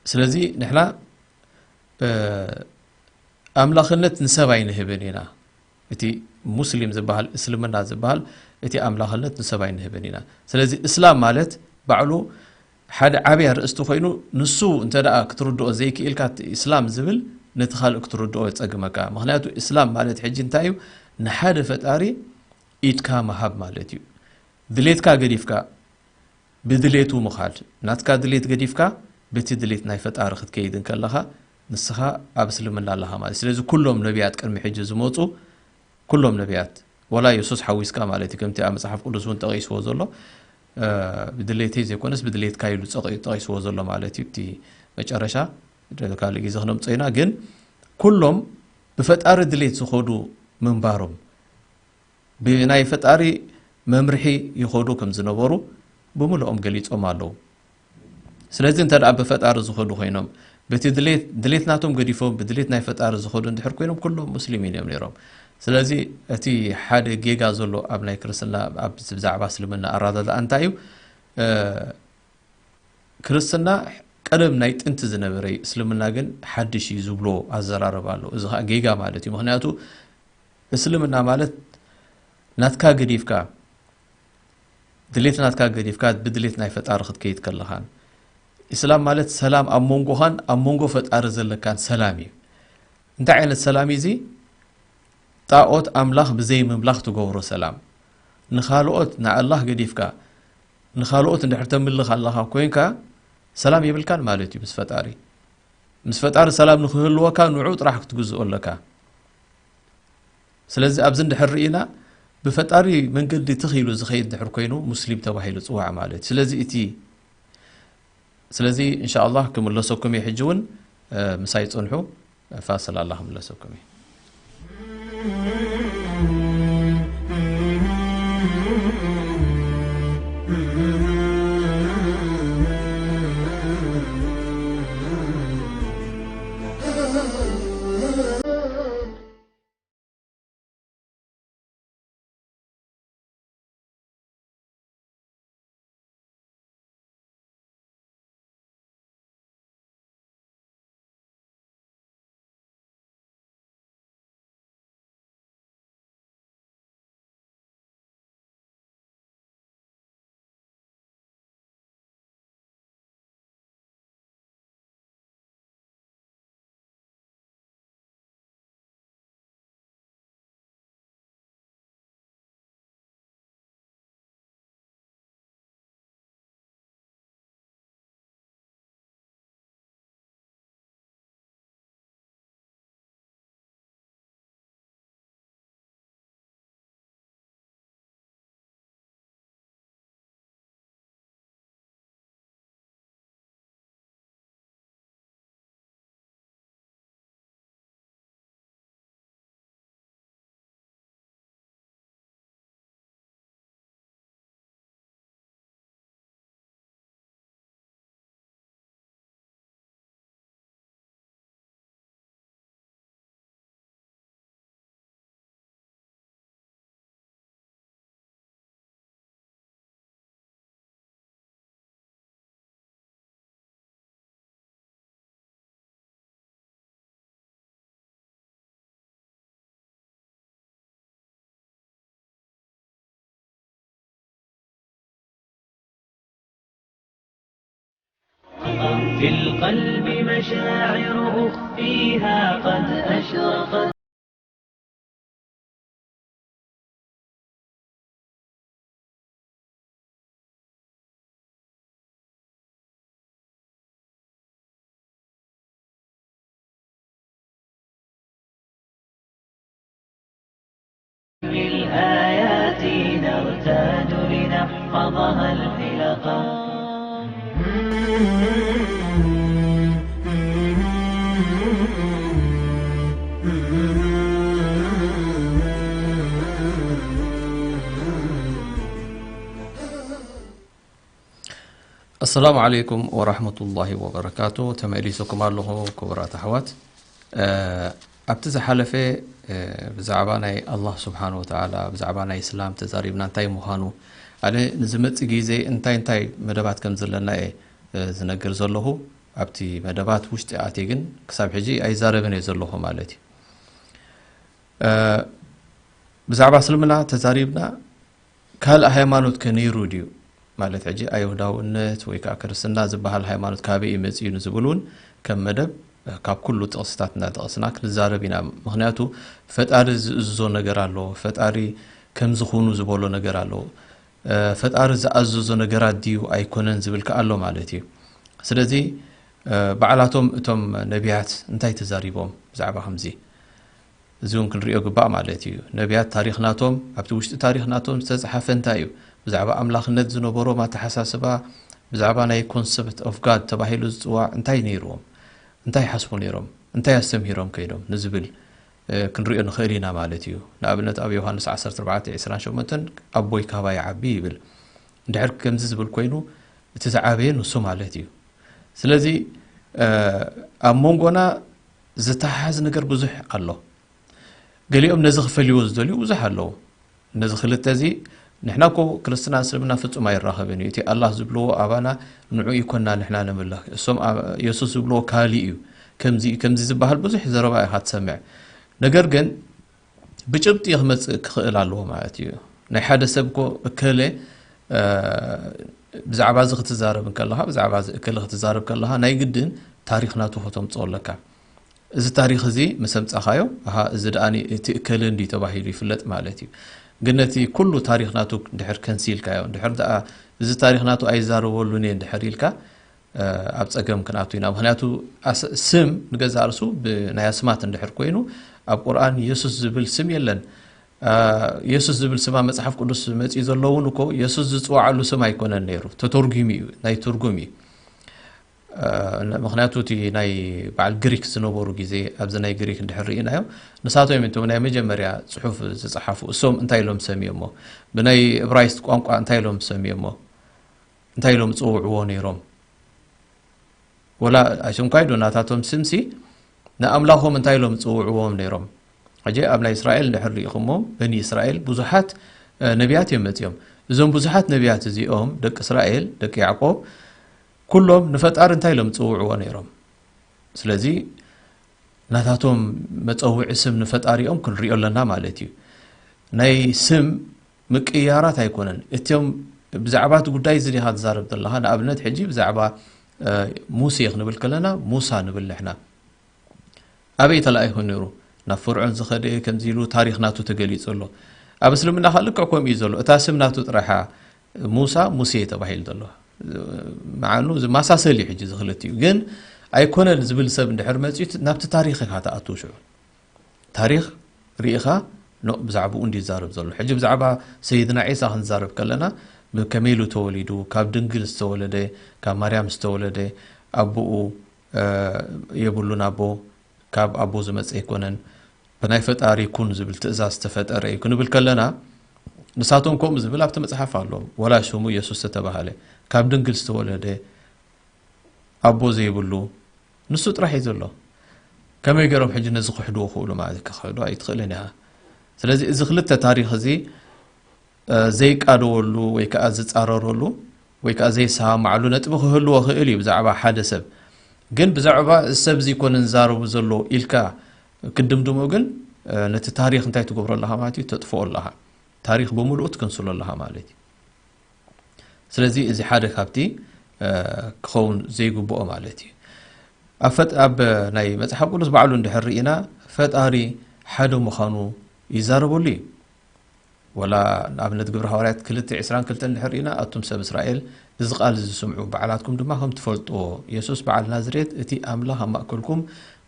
ስለዚ ንሕና፣ እ፣ ኣምላኽነት ንሰብ ኣይንህብን ኢና። እቲ ሙስሊም ዝበሃል፣ እስልምና ዝበሃል፣ እቲ ኣምላኽነት ንሰብ ኣይንህብን ኢና። ስለዚ እስላም ማለት ባዕሉ ሓደ ዓብይ ኣርእስቲ ኮይኑ፣ ንሱ እንተ ደኣ ክትርድኦ ዘይክኢልካ፣ እቲ እስላም ዝብል ነቲ ካልእ ክትርድኦ የጸግመካ። ምኽንያቱ እስላም ማለት ሕጂ እንታይ እዩ? ንሓደ ፈጣሪ ኢድካ ምሃብ ማለት እዩ። ድሌትካ ገዲፍካ ብድሌቱ ምኻድ፣ ናትካ ድሌት ገዲፍካ በቲ ድሌት ናይ ፈጣሪ ክትከይድ እንከለኻ፣ ንስኻ ኣብ እስልምና ኣለኻ ማለት። ስለዚ ኩሎም ነቢያት ቅድሚ ሕጂ ዝመጹ፣ ኩሎም ነቢያት፣ ወላ የሱስ ሓዊስካ ማለት እዩ፣ ከምቲ ኣብ መጽሓፍ ቅዱስ እውን ጠቒስዎ ዘሎ፣ እ፣ ብድሌተይ ዘይኮነስ ብድሌትካ ኢሉ ጸቒ-፣ ጠቒስዎ ዘሎ ማለት እዩ። እቲ መጨረሻ ካልእ ግዜ ክነምጾ ኢና፣ ግን ኩሎም ብፈጣሪ ድሌት ዝኸዱ ምንባሮም፣ ብናይ ፈጣሪ መምርሒ ይኸዱ ከም ዝነበሩ ብምልኦም ገሊጾም ኣለዉ። ስለዚ እንተ ደኣ ብፈጣሪ ዝኸዱ ኮይኖም፣ በቲ ድሌት ድሌት ናቶም ገዲፎም ብድሌት ናይ ፈጣሪ ዝኸዱ እንድሕር ኮይኖም ኩሎም ሙስሊሚን እዮም ነይሮም። ስለዚ እቲ ሓደ ጌጋ ዘሎ ኣብ ናይ ክርስትና ኣብ ብዛዕባ እስልምና ኣረዳድኣ እንታይ እዩ? እ፣ ክርስትና ቀደም ናይ ጥንቲ ዝነበረ እዩ፣ እስልምና ግን ሓድሽ እዩ ዝብሎ ኣዘራርባ ኣሎ። እዚ ኸኣ ጌጋ ማለት እዩ። ምኽንያቱ እስልምና ማለት ናትካ ገዲፍካ ድሌት ናትካ ገዲፍካ ብድሌት ናይ ፈጣሪ ክትከይድ ከለኻን፣ ኢስላም ማለት ሰላም ኣብ መንጎኻን ኣብ መንጎ ፈጣሪ ዘለካን ሰላም እዩ። እንታይ ዓይነት ሰላም እዩ እዚ? ጣኦት ኣምላኽ ብዘይ ምምላኽ ትገብሮ ሰላም። ንኻልኦት ንኣላህ ገዲፍካ ንኻልኦት እንድሕር ተምልኽ ኣለኻ ኮይንካ ሰላም የብልካን ማለት እዩ ምስ ፈጣሪ። ምስ ፈጣሪ ሰላም ንክህልወካ ንዑ ጥራሕ ክትግዝኦ ኣለካ። ስለዚ ኣብዚ እንድሕር ርኢና ብፈጣሪ መንገዲ ትኽ ኢሉ ዝኸይድ ድሕር ኮይኑ ሙስሊም ተባሂሉ ጽዋዕ ማለት እዩ። ስለዚ እቲ ስለዚ እንሻ ኣላህ ክምለሰኩም እየ። ሕጂ እውን ምሳይ ጽንሑ። ፋስል ኣላ ክምለሰኩም እየ። في القلب مشاعر أخفيها قد أشرقت. للآيات نرتاد لنحفظها الحلقا. ኣሰላሙ ዓለይኩም ወራህመቱላሂ ወበረካቱ። ተመሊሰኩም ኣለኹ ክቡራት ኣሕዋት። እ፣ ኣብቲ ዝሓለፈ፣ እ፣ ብዛዕባ ናይ ኣላህ ስብሓን ወተዓላ፣ ብዛዕባ ናይ እስላም ተዛሪብና እንታይ ምዃኑ፣ ኣነ ንዝመጽእ ግዜ እንታይ እንታይ መደባት ከም ዘለና እየ፣ እ፣ ዝነግር ዘለኹ። ኣብቲ መደባት ውሽጢ ኣትየ ግን ክሳብ ሕጂ ኣይዛረብን እየ ዘለኹ ማለት እዩ። እ፣ ብዛዕባ እስልምና ተዛሪብና፣ ካልእ ሃይማኖት ከ ነይሩ ድዩ? ማለት ሕጂ ኣይሁዳውነት ወይ ከኣ ክርስትና ዝበሃል ሃይማኖት ካበይ እዩ መጺኡ ንዝብል እውን ከም መደብ፣ እ፣ ካብ ኩሉ ጥቕስታት እናጠቐስና ክንዛረብ ኢና። ምኽንያቱ ፈጣሪ ዝእዝዞ ነገር ኣሎ፣ ፈጣሪ ከምዚ ኩኑ ዝበሎ ነገር ኣሎ፣ እ፣ ፈጣሪ ዝኣዘዞ ነገራት ድዩ ኣይኮነን ዝብል ከኣ ኣሎ ማለት እዩ። ስለዚ፣ እ፣ ባዕላቶም እቶም ነቢያት እንታይ ተዛሪቦም ብዛዕባ ከምዚ? እዚ እውን ክንሪኦ ግባእ ማለት እዩ። ነቢያት ታሪኽ ናቶም፣ ኣብቲ ውሽጢ ታሪኽ ናቶም ዝተጻሓፈ እንታይ እዩ? ብዛዕባ ኣምላኽነት ዝነበሮም ኣተሓሳስባ፣ ብዛዕባ ናይ ኮንሰፕት ኦፍ ጋድ ተባሂሉ ዝጽዋዕ እንታይ ነይርዎም? እንታይ ይሓስቡ ነይሮም? እንታይ ኣስተምሂሮም ከይዶም? ንዝብል፣ እ፣ ክንሪኦ ንኽእል ኢና ማለት እዩ። ንኣብነት ኣብ ዮሃንስ ዓሰርተ ኣርባዕተ ዕስራን ሸሞንተን "ኣቦይ ካባይ ይዓቢ" ይብል። እንድሕር ከምዚ ዝብል ኮይኑ፣ እቲ ዝዓበየ ንሱ ማለት እዩ። ስለዚ፣ ኣብ መንጎና ዝተሓዝ ነገር ብዙሕ ኣሎ። ገሊኦም ነዚ ክፈልይዎ ዝደልዩ ብዙሕ ኣለዉ። ነዚ ክልተ እዚ ንሕና እኮ ክርስትና እስልምና ፍጹም ኣይራኸብን እዩ። እቲ ኣላህ ዝብልዎ ኣባና ንዑ ይኮና ንሕና ንምለኽ። እሶም የሱስ ዝብልዎ ካሊ እዩ። ከምዚ ከምዚ ዝበሃል ብዙሕ ዘረባ ኢኻ ትሰምዕ። ነገር ግን ብጭብጢ ክመጽእ ክኽእል ኣለዎ ማለት እዩ። ናይ ሓደ ሰብ እኮ እከለ ብዛዕባ እዚ ክትዛረብ እንከለኻ ብዛዕባ እዚ እከለ ክትዛረብ ከለኻ ናይ ግድን ታሪኽ ናቱ ከተምጽኦ ኣለካ። እዚ ታሪኽ እዚ ምስ ኣምጻኻዮ ኣሃ እዚ ደኣ እቲ እከለ እንዲ ተባሂሉ ይፍለጥ ማለት እዩ። ግን ነቲ ኩሉ ታሪኽ ናቱ ድሕር ከንሲልካዮ ድሕር ደኣ እዚ ታሪኽ ናቱ ኣይዛረበሉን እየ ድሕር ኢልካ ኣብ ጸገም ክንኣቱ ኢና። ምክንያቱ ስም ንገዛ ርሱ ብናይ ኣስማት እንድሕር ኮይኑ ኣብ ቁርኣን የሱስ ዝብል ስም የለን። የሱስ ዝብል ስማ መጽሓፍ ቅዱስ መጺኡ ዘለውን እኮ የሱስ ዝጽዋዓሉ ስም ኣይኮነን ነይሩ፣ ተተርጉሚ እዩ፣ ናይ ትርጉም እዩ። ምክንያቱ እቲ ናይ በዓል ግሪክ ዝነበሩ ግዜ ኣብዚ ናይ ግሪክ እንድሕር ርኢናዮ ንሳቶም እዮም እቶም ናይ መጀመርያ ጽሑፍ ዝጸሓፉ። እሶም እንታይ ኢሎም ሰሚዮሞ? ብናይ እብራይስጥ ቋንቋ እንታይ ኢሎም ሰሚዮሞ? እንታይ ኢሎም ጽውዕዎ ነይሮም? ወላ ኣይሶም ኳይዶ ናታቶም ስምሲ ንኣምላኾም እንታይ ኢሎም ጽውዕዎም ነይሮም? ሕጂ ኣብ ናይ እስራኤል እንድሕር ርኢኹሞ በኒ እስራኤል ብዙሓት ነቢያት እዮም መጺኦም። እዞም ብዙሓት ነቢያት እዚኦም ደቂ እስራኤል ደቂ ያዕቆብ ኩሎም ንፈጣሪ እንታይ ኢሎም ጽውዕዎ ነይሮም? ስለዚ ናታቶም መጸውዒ ስም ንፈጣሪኦም ክንሪኦ ኣለና ማለት እዩ። ናይ ስም ምቅያራት ኣይኮነን። እትዮም ብዛዕባ እቲ ጉዳይ እዚ ዲኻ ትዛረብ ዘለኻ? ንኣብነት ሕጂ ብዛዕባ ሙሴ ክንብል ከለና ሙሳ ንብል ንሕና። ኣበይ ተላኢኹ ነይሩ? ናብ ፈርዖን ዝኸደ ከምዚ ኢሉ ታሪኽ ናቱ ተገሊጹ ኣሎ። ኣብ እስልምና ከ ልክዕ ከምኡ እዩ ዘሎ። እታ ስም ናቱ ጥራሓ ሙሳ ሙሴ ተባሂሉ ዘሎ። መዓኑ ዝመሳሰል እዩ ሕጂ ዝኽልት እዩ። ግን ኣይኮነን ዝብል ሰብ እንድሕር መጺኡ ናብቲ ታሪኽ ኢኻ ትኣትው ሽዑ። ታሪኽ ርኢኻ ኖ ብዛዕባኡ እንዲ ይዛረብ ዘሎ። ሕጂ ብዛዕባ ሰይድና ዒሳ ክንዛረብ ከለና ከመይ ኢሉ ተወሊዱ፣ ካብ ድንግል ዝተወለደ፣ ካብ ማርያም ዝተወለደ፣ ኣቦኡ የብሉን ኣቦ፣ ካብ ኣቦ ዝመጸ ኣይኮነን፣ ብናይ ፈጣሪ ኩን ዝብል ትእዛዝ ዝተፈጠረ እዩ ክንብል ከለና ንሳቶም ከምኡ ዝብል ኣብቲ መጽሓፍ ኣሎም። ወላ ሽሙ የሱስ ዝተባህለ ካብ ድንግል ዝተወለደ ኣቦ ዘይብሉ ንሱ ጥራሕ እዩ ዘሎ። ከመይ ገይሮም ሕጂ ነዚ ክሕድዎ ክእሉ ማለት እዩ? ክሕዶ ኣይትኽእልን ኢኻ። ስለዚ እዚ ክልተ ታሪኽ እዚ ዘይቃደወሉ ወይ ከዓ ዝፃረረሉ ወይ ከዓ ዘይሰማማዕሉ ነጥቢ ክህልዎ ክእል እዩ ብዛዕባ ሓደ ሰብ። ግን ብዛዕባ እዚ ሰብ እዚ ይኮነ ዝዛረቡ ዘሎ ኢልካ ክድምድሞ ግን ነቲ ታሪኽ እንታይ ትገብሮ ኣለኻ ማለት እዩ? ተጥፍኦ ኣለኻ። ታሪኽ ብምልኡ ትክንስሎ ኣለኻ ማለት እዩ። ስለዚ እዚ ሓደ ካብቲ ክኸውን ዘይግብኦ ማለት እዩ። ኣብ ናይ መፅሓፍ ቅዱስ ባዕሉ እንድሕር ርኢና ፈጣሪ ሓደ ምዃኑ ይዛረበሉ እዩ። ወላ ንኣብነት ግብሪ ሃዋርያት ክልተ ዕስራን ክልተን እንድሕር ርኢና ኣቱም ሰብ እስራኤል እዚ ቃል እዚ ስምዑ፣ ባዕላትኩም ድማ ከም ትፈልጥዎ የሱስ በዓል ናዝሬት እቲ ኣምላኽ ኣብ ማእከልኩም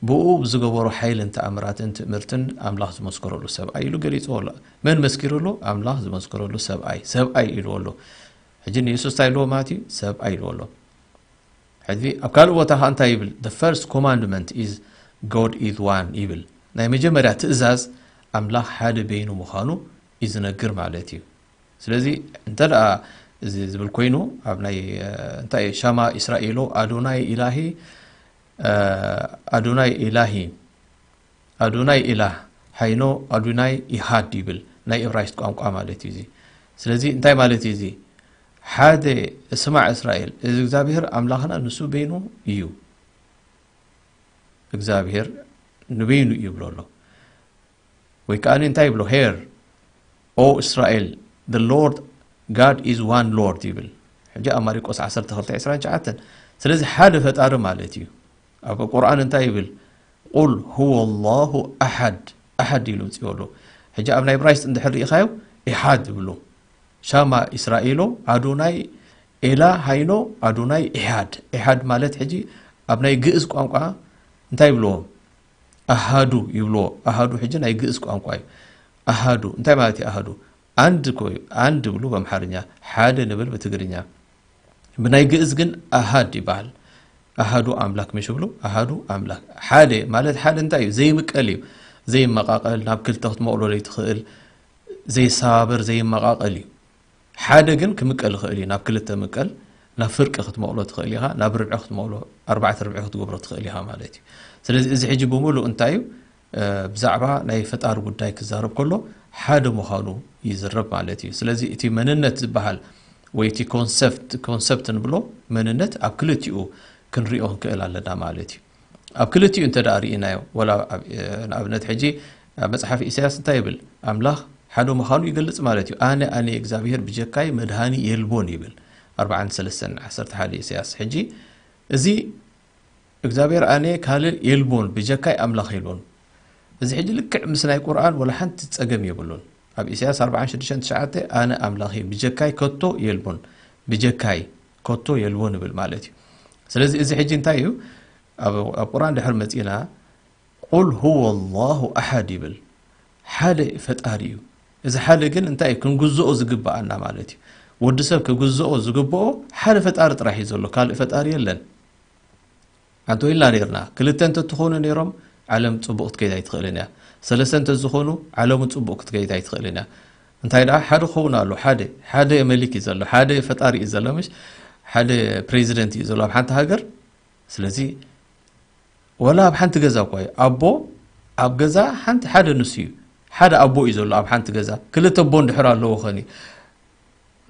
ብኡ ብዝገበሮ ሓይልን ተኣምራትን ትእምርትን ኣምላኽ ዝመስከረሉ ሰብኣይ ኢሉ ገሊጽዎ ኣሎ። መን መስኪሩሉ? ኣምላኽ ዝመስከረሉ ሰብኣይ፣ ሰብኣይ ኢልዎ ኣሎ። ሕጂ ንየሱስ እንታይ ኢልዎ ማለት እዩ? ሰብኣይ ኢልዎ ኣሎ። ሕዚ ኣብ ካልእ ቦታ ኸዓ እንታይ ይብል? The first commandment is God is one ይብል። ናይ መጀመርያ ትእዛዝ ኣምላኽ ሓደ በይኑ ምዃኑ እዩ ዝነግር ማለት እዩ። ስለዚ እንተ ደኣ እዚ ዝብል ኮይኑ ኣብ ናይ እንታይ ሻማ ኢስራኤሎ ኣዶናይ ኢላሂ ኣዶናይ ኢላሂ ኣዶናይ ኢላህ ሃይኖ ኣዶናይ ኢሃድ ይብል ናይ እብራይስጥ ቋንቋ ማለት እዩ እዚ። ስለዚ እንታይ ማለት እዩ እዚ? ሓደ ስማዕ እስራኤል እዚ እግዚኣብሔር ኣምላኽና ንሱ በይኑ እዩ። እግዚኣብሔር ንበይኑ እዩ ይብሎ ኣሎ። ወይ ከዓ እንታይ ይብሎ? Hear, O Israel, the Lord God is one Lord ይብል። ሕጂ ኣብ ማሪቆስ ዓሰርተ ክልተ ዕስራን ትሽዓተን። ስለዚ ሓደ ፈጣሪ ማለት እዩ። ኣብ ቁርኣን እንታይ ይብል? ቁል ሁወ ላሁ ኣሓድ፣ ኣሓድ ኢሉ ምፅኡ ኣሎ። ሕጂ ኣብ ናይ ብራይስጥ እንድሕር ርኢኻዮ ኢሓድ ይብሉ። ሻማ ኢስራኤሎ ኣዶናይ ኤላ ሃይኖ ኣዶናይ ኢሓድ። ኢሓድ ማለት ሕጂ ኣብ ናይ ግእዝ ቋንቋ እንታይ ይብልዎ? ኣሃዱ ይብልዎ። ኣሃዱ ሕጂ ናይ ግእዝ ቋንቋ እዩ። ኣሃዱ እንታይ ማለት እዩ? ኣሃዱ አንድ እኮ እዩ። አንድ ብሉ በአምሓርኛ፣ ሓደ ንብል ብትግርኛ። ብናይ ግእዝ ግን ኣሃድ ይበሃል። ኣሃዱ ኣምላክ ምሽ ብሉ ኣሃዱ ኣምላክ። ሓደ ማለት ሓደ እንታይ እዩ? ዘይምቀል እዩ። ዘይመቃቀል፣ ናብ ክልተ ክትመቅሎ ዘይትኽእል፣ ዘይሰባበር፣ ዘይመቃቀል እዩ። ሓደ ግን ክምቀል ይኽእል እዩ፣ ናብ ክልተ ምቀል፣ ናብ ፍርቂ ክትመቕሎ ትኽእል ኢኻ፣ ናብ ርብዒ ክትመቕሎ፣ ኣርባዕተ ርብዒ ክትገብሮ ትኽእል ኢኻ ማለት እዩ። ስለዚ እዚ ሕጂ ብምሉእ እንታይ እዩ? ብዛዕባ ናይ ፈጣሪ ጉዳይ ክዛረብ ከሎ ሓደ ምዃኑ ይዝረብ ማለት እዩ። ስለዚ እቲ መንነት ዝበሃል ወይ እቲ ኮንሰፕት ንብሎ መንነት ኣብ ክልቲኡ ክንሪኦ ክንክእል ኣለና ማለት እዩ። ኣብ ክልቲኡ እንተ ደኣ ርኢናዮ፣ ወላ ንኣብነት ሕጂ ኣብ መጽሓፍ ኢሳያስ እንታይ ይብል? ኣምላኽ ሓደ ምዃኑ ይገልጽ ማለት እዩ። ኣነ ኣነ እግዚኣብሔር ብጀካይ መድሃኒ የልቦን ይብል። ኣርባዓን ሰለስተን ዓሰርተ ሓደ ኢሳያስ። ሕጂ እዚ እግዚኣብሔር ኣነ ካልእ የልቦን፣ ብጀካይ ኣምላኽ የልቦን። እዚ ሕጂ ልክዕ ምስ ናይ ቁርኣን ወላ ሓንቲ ጸገም የብሉን። ኣብ ኢሳያስ ኣርባዓን ሽዱሽተን ትሽዓተ ኣነ ኣምላኽ እየ፣ ብጀካይ ከቶ የልቦን፣ ብጀካይ ከቶ የልቦን ይብል ማለት እዩ። ስለዚ እዚ ሕጂ እንታይ እዩ? ኣብ ቁርኣን ድሕር መጺና ቁል ሁወ ላሁ ኣሓድ ይብል። ሓደ ፈጣሪ እዩ። እዚ ሓደ ግን እንታይ እዩ? ክንግዝኦ ዝግብኣና ማለት እዩ። ወዲ ሰብ ክግዝኦ ዝግብኦ ሓደ ፈጣሪ ጥራሕ እዩ ዘሎ፣ ካልእ ፈጣሪ የለን። ኣንተ ኢልና ነርና፣ ክልተ እንተ ትኾኑ ነይሮም ዓለም ጽቡቕ ክትከይድ ኣይትኽእልን እያ። ሰለስተ እንተ ዝኾኑ ዓለሙ ጽቡቕ ክትከይድ ኣይትኽእልን እያ። እንታይ ደኣ ሓደ ክኸውን ኣሎ፣ ሓደ ሓደ መሊክ እዩ ዘሎ፣ ሓደ ፈጣሪ እዩ ዘሎ፣ ምሽ ሓደ ፕሬዚደንት እዩ ዘሎ ኣብ ሓንቲ ሃገር። ስለዚ ወላ ኣብ ሓንቲ ገዛ እኳ እዩ ኣቦ ኣብ ገዛ ሓንቲ ሓደ ንሱ እዩ። ሓደ ኣቦ እዩ ዘሎ ኣብ ሓንቲ ገዛ፣ ክልተ ኣቦ እንድሕር ኣለዎ ኸኒ።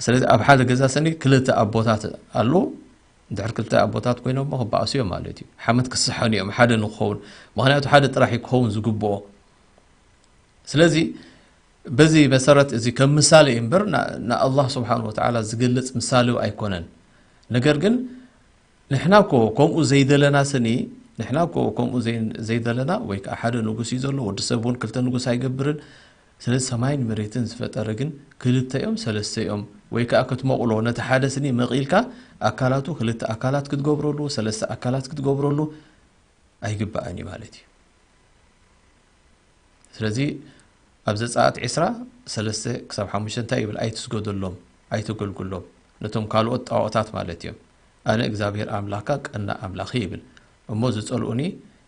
ስለዚ ኣብ ሓደ ገዛ ሰኒ ክልተ ኣቦታት ኣለዉ። እንድሕር ክልተ ኣቦታት ኮይኖም እሞ ክበኣሱ እዮም ማለት እዩ። ሓመት ክስሓኑ እዮም ሓደ ንክኸውን። ምኽንያቱ ሓደ ጥራሕ እዩ ክኸውን ዝግብኦ። ስለዚ በዚ መሰረት እዚ ከም ምሳሌ እዩ እምበር ንኣላህ ስብሓን ወተዓላ ዝገልጽ ምሳሌው ኣይኮነን። ነገር ግን ንሕና እኮ ከምኡ ዘይደለና ስኒ፣ ንሕና እኮ ከምኡ ዘይደለና ወይ ከዓ ሓደ ንጉስ እዩ ዘሎ፣ ወዲ ሰብ እውን ክልተ ንጉስ ኣይገብርን። ስለዚ ሰማይን መሬትን ዝፈጠረ ግን ክልተ እዮም ሰለስተ እዮም፣ ወይ ከዓ ክትመቕሎ ነቲ ሓደ ስኒ መቒልካ ኣካላቱ ክልተ ኣካላት ክትገብረሉ፣ ሰለስተ ኣካላት ክትገብረሉ ኣይግባእን እዩ ማለት እዩ። ስለዚ ኣብ ዘጸኣት ዕስራ ሰለስተ ክሳብ ሓሙሽተ እንታይ ይብል? ኣይትስገደሎም፣ ኣይተገልግሎም፣ ነቶም ካልኦት ጣዖታት ማለት እዮም። ኣነ እግዚኣብሔር ኣምላኽካ ቀናእ ኣምላኽ እየ ይብል። እሞ ዝጸልኡኒ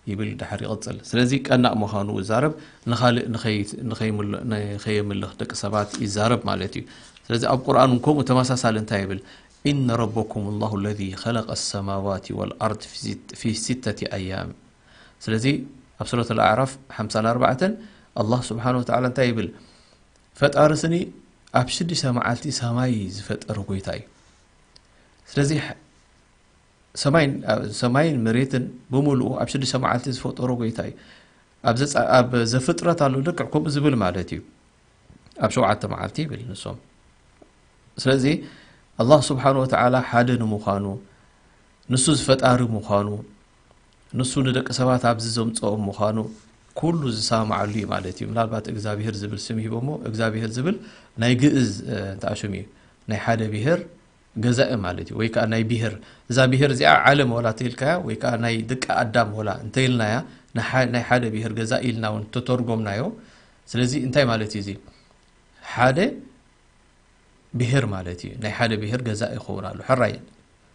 ይብል ድሓር ይቕጽል። ስለዚ ቀናእ ምዃኑ ይዛረብ፣ ንኻልእ ንኸይ- ንኸይምል- ንኸየምልኽ ደቂ ሰባት ይዛረብ ማለት እዩ። ስለዚ ኣብ ቁርኣን እውን ከምኡ ተመሳሳሊ እንታይ ይብል? ኢነ ረበኩም ላሁ ለዚ ኸለቀ ሰማዋት ወልኣርድ ፊ ሲተቲ ኣያም። ስለዚ ኣብ ሱረት ኣልኣዕራፍ ሓምሳን ኣርባዕተን ኣላህ ስብሓን ወተዓላ እንታይ ይብል? ፈጣሪ ስኒ ኣብ ሽዱሽተ መዓልቲ ሰማይ ዝፈጠረ ጎይታ እዩ። ስለዚ ሰማይን መሬትን ብምሉኡ ኣብ ሽዱሽተ መዓልቲ ዝፈጠሮ ጎይታ እዩ። ኣብ ዘፍጥረት ኣሎ ልክዕ ከምኡ ዝብል ማለት እዩ። ኣብ ሸውዓተ መዓልቲ ይብል ንሶም። ስለዚ ኣላህ ስብሓን ወተዓላ ሓደ ንምዃኑ፣ ንሱ ዝፈጣሪ ምዃኑ፣ ንሱ ንደቂ ሰባት ኣብዚ ዘምፀኦም ምዃኑ ኩሉ ዝሰማማዓሉ እዩ ማለት እዩ። ምናልባት እግዚኣብሄር ዝብል ስም ሂቦሞ፣ እግዚኣብሄር ዝብል ናይ ግእዝ እንተኣሽም እዩ። ናይ ሓደ ብሄር ገዛኢ ማለት እዩ። ወይ ከዓ ናይ ብሄር፣ እዛ ብሄር እዚኣ ዓለም ወላ ተይልካያ ወይ ከዓ ናይ ደቂ ኣዳም ወላ እንተይልናያ፣ ናይ ሓደ ብሄር ገዛኢ ኢልና እውን ተተርጎምናዮ። ስለዚ እንታይ ማለት እዩ እዚ? ሓደ ብሄር ማለት እዩ። ናይ ሓደ ብሄር ገዛኢ ይኸውን ኣሎ። ሕራይ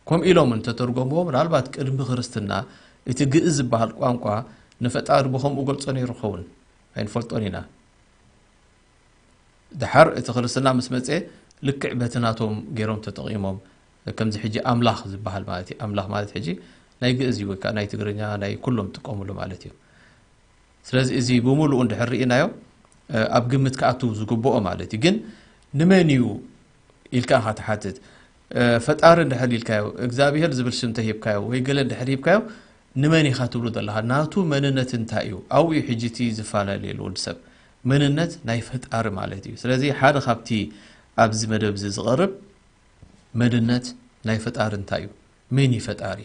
ከምኡ ኢሎም እንተተርጎምዎ፣ ምናልባት ቅድሚ ክርስትና እቲ ግእዝ ዝበሃል ቋንቋ ንፈጣሪ ብኸምኡ ገልጾ ነይሩ ይኸውን፣ ኣይንፈልጦን ኢና። ድሓር እቲ ክርስትና ምስ መጸ ልክዕ በቲ ናቶም ገይሮም ተጠቒሞም፣ ከምዚ ሕጂ ኣምላኽ ዝበሃል ማለት እዩ። ኣምላኽ ማለት ሕጂ ናይ ግእዝ እዩ፣ ወይ ከዓ ናይ ትግርኛ ናይ ኩሎም ጥቀምሉ ማለት እዩ። ስለዚ እዚ ብምሉኡ እንድሕር ርኢናዮ ኣብ ግምት ክኣትው ዝግብኦ ማለት እዩ። ግን ንመን እዩ ኢልካ ኢኻ ትሓትት። ፈጣሪ እንድሕር ኢልካዮ፣ እግዚኣብሄር ዝብል ሽም እንተሂብካዮ ወይ ገለ እንድሕር ሂብካዮ፣ ንመን ኢኻ ትብሉ ዘለኻ? ናቱ መንነት እንታይ እዩ? ኣብኡ እዩ ሕጂ እቲ ዝፈላለየሉ ወዲ ሰብ። መንነት ናይ ፈጣሪ ማለት እዩ። ስለዚ ሓደ ካብቲ ኣብዚ መደብ እዚ ዝቐርብ መንነት ናይ ፈጣሪ እንታይ እዩ? መን እዩ ፈጣሪ?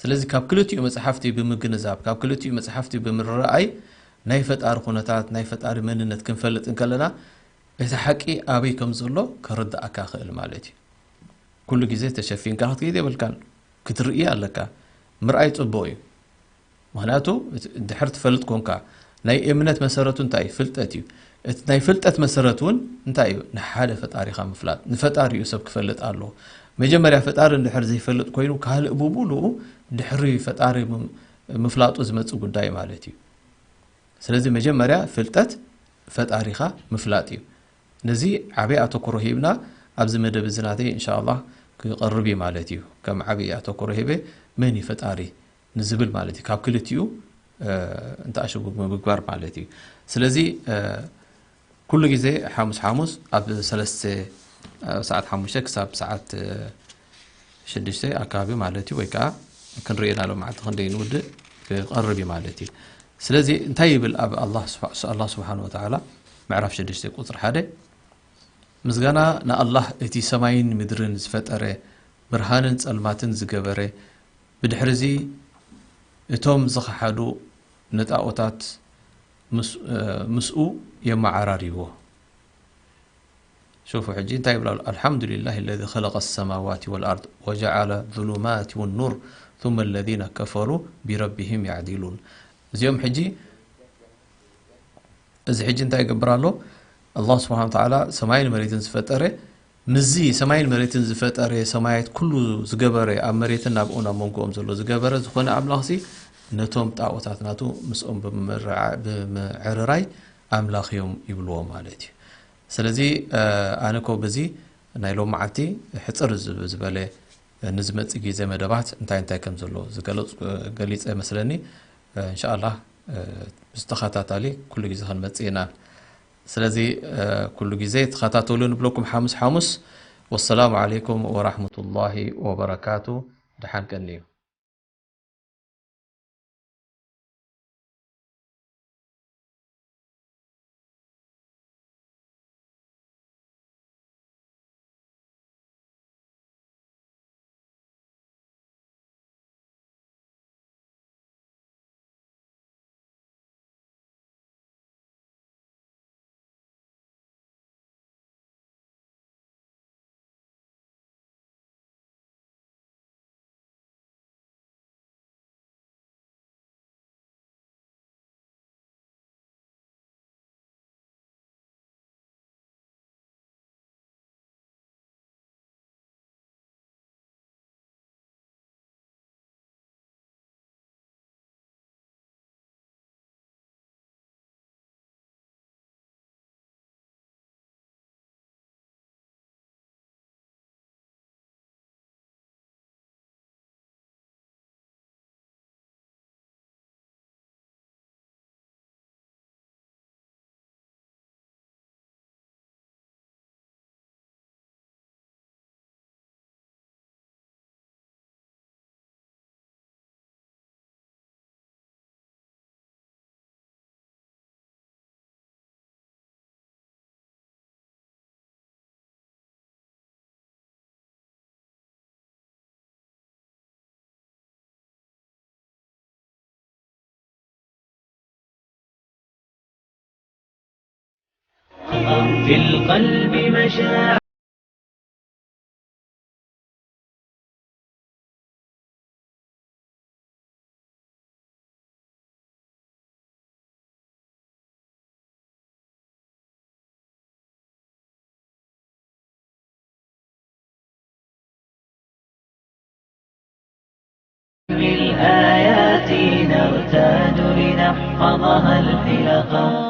ስለዚ ካብ ክልቲኡ መጽሓፍቲ ብምግንዛብ፣ ካብ ክልቲኡ መጽሓፍቲ ብምርኣይ ናይ ፈጣሪ ኩነታት፣ ናይ ፈጣሪ መንነት ክንፈልጥ እንከለና እቲ ሓቂ ኣበይ ከም ዘሎ ክርድኣካ ክእል ማለት እዩ። ኩሉ ግዜ ተሸፊንካ ክትከይድ የብልካን፣ ክትርኢ ኣለካ። ምርኣይ ጽቡቕ እዩ። ምኽንያቱ ድሕር ትፈልጥ ኮንካ ናይ እምነት መሰረቱ እንታይ እዩ? ፍልጠት እዩ። እቲ ናይ ፍልጠት መሰረት እውን እንታይ እዩ? ንሓደ ፈጣሪኻ ምፍላጥ። ንፈጣሪኡ ሰብ ክፈልጥ ኣለዎ። መጀመርያ ፈጣሪ እንድሕር ዘይፈልጥ ኮይኑ ካልእ ብምሉኡ ድሕሪ ፈጣሪ ምፍላጡ ዝመጽእ ጉዳይ ማለት እዩ። ስለዚ መጀመርያ ፍልጠት ፈጣሪኻ ምፍላጥ እዩ። ነዚ ዓብይ ኣተኩሮ ሂብና ኣብዚ መደብ እዚ ናተይ እንሻላህ ክቐርብ እዩ ማለት እዩ። ከም ዓብዪ ኣተኮሮ ሂበ መን እዩ ፈጣሪ ንዝብል ማለት እዩ። ካብ ክልቲኡ እንተኣሸጉ ምግባር ማለት እዩ። ስለዚ ኩሉ ግዜ ሓሙስ ሓሙስ ኣብ ሰለስተ ሰዓት ሓሙሽተ ክሳብ ሰዓት ሽዱሽተ ኣካባቢ ማለት እዩ፣ ወይ ከዓ ክንርኢ ኢና ሎም መዓልቲ ክንደይ ንውድእ ክቐርብ እዩ ማለት እዩ። ስለዚ እንታይ ይብል ኣብ ኣላህ ስብሓን ወተዓላ ምዕራፍ ሽዱሽተ ቁፅሪ ሓደ? ምስጋና ንኣላህ እቲ ሰማይን ምድርን ዝፈጠረ፣ ብርሃንን ጸልማትን ዝገበረ፣ ብድሕርዚ እቶም ዝኸሓዱ ንጣኦታት ምስኡ የመዓራርይዎ። ሹፉ ሕጂ እንታይ ይብላ ኣሎ? ኣልሓምዱሊላህ ለዚ ኸለቀ ሰማዋት ወልኣርድ ወጀዓለ ዙሉማት ወኑር ثم الذين كفروا بربهم يعدلون። እዚኦም ሕጂ እዚ ሕጂ እንታይ ይገብር ኣሎ? ኣላህ ስብሓን ወተዓላ ሰማይን መሬትን ዝፈጠረ፣ ምስዚ ሰማይን መሬትን ዝፈጠረ፣ ሰማያት ኩሉ ዝገበረ፣ ኣብ መሬትን ናብኡ ናብ መንጎኦም ዘሎ ዝገበረ ዝኾነ ኣምላኽሲ ነቶም ጣዖታት ናቱ ምስኦም ብምርዓ- ብምዕርራይ ኣምላኽ እዮም ይብልዎ ማለት እዩ። ስለዚ ኣነ ኮ በዚ ናይ ሎም መዓልቲ ሕፅር ዝብ- ዝበለ ንዝመጽእ ግዜ መደባት እንታይ እንታይ ከም ዘሎ ዝገለጽ- ገሊጸ መስለኒ። እንሻኣላህ ብዝተኸታታሊ ኩሉ ግዜ ክንመጽእ ኢና። ስለዚ ኩሉ ግዜ ተኸታተሉ ንብለኩም ሓሙስ ሓሙስ። ወሰላሙ ዓለይኩም ወራህመቱላሂ ወበረካቱ። ደሓን ቀንዩ። في القلب مشاعر الآيات نرتاد لنحفظها الحلقا.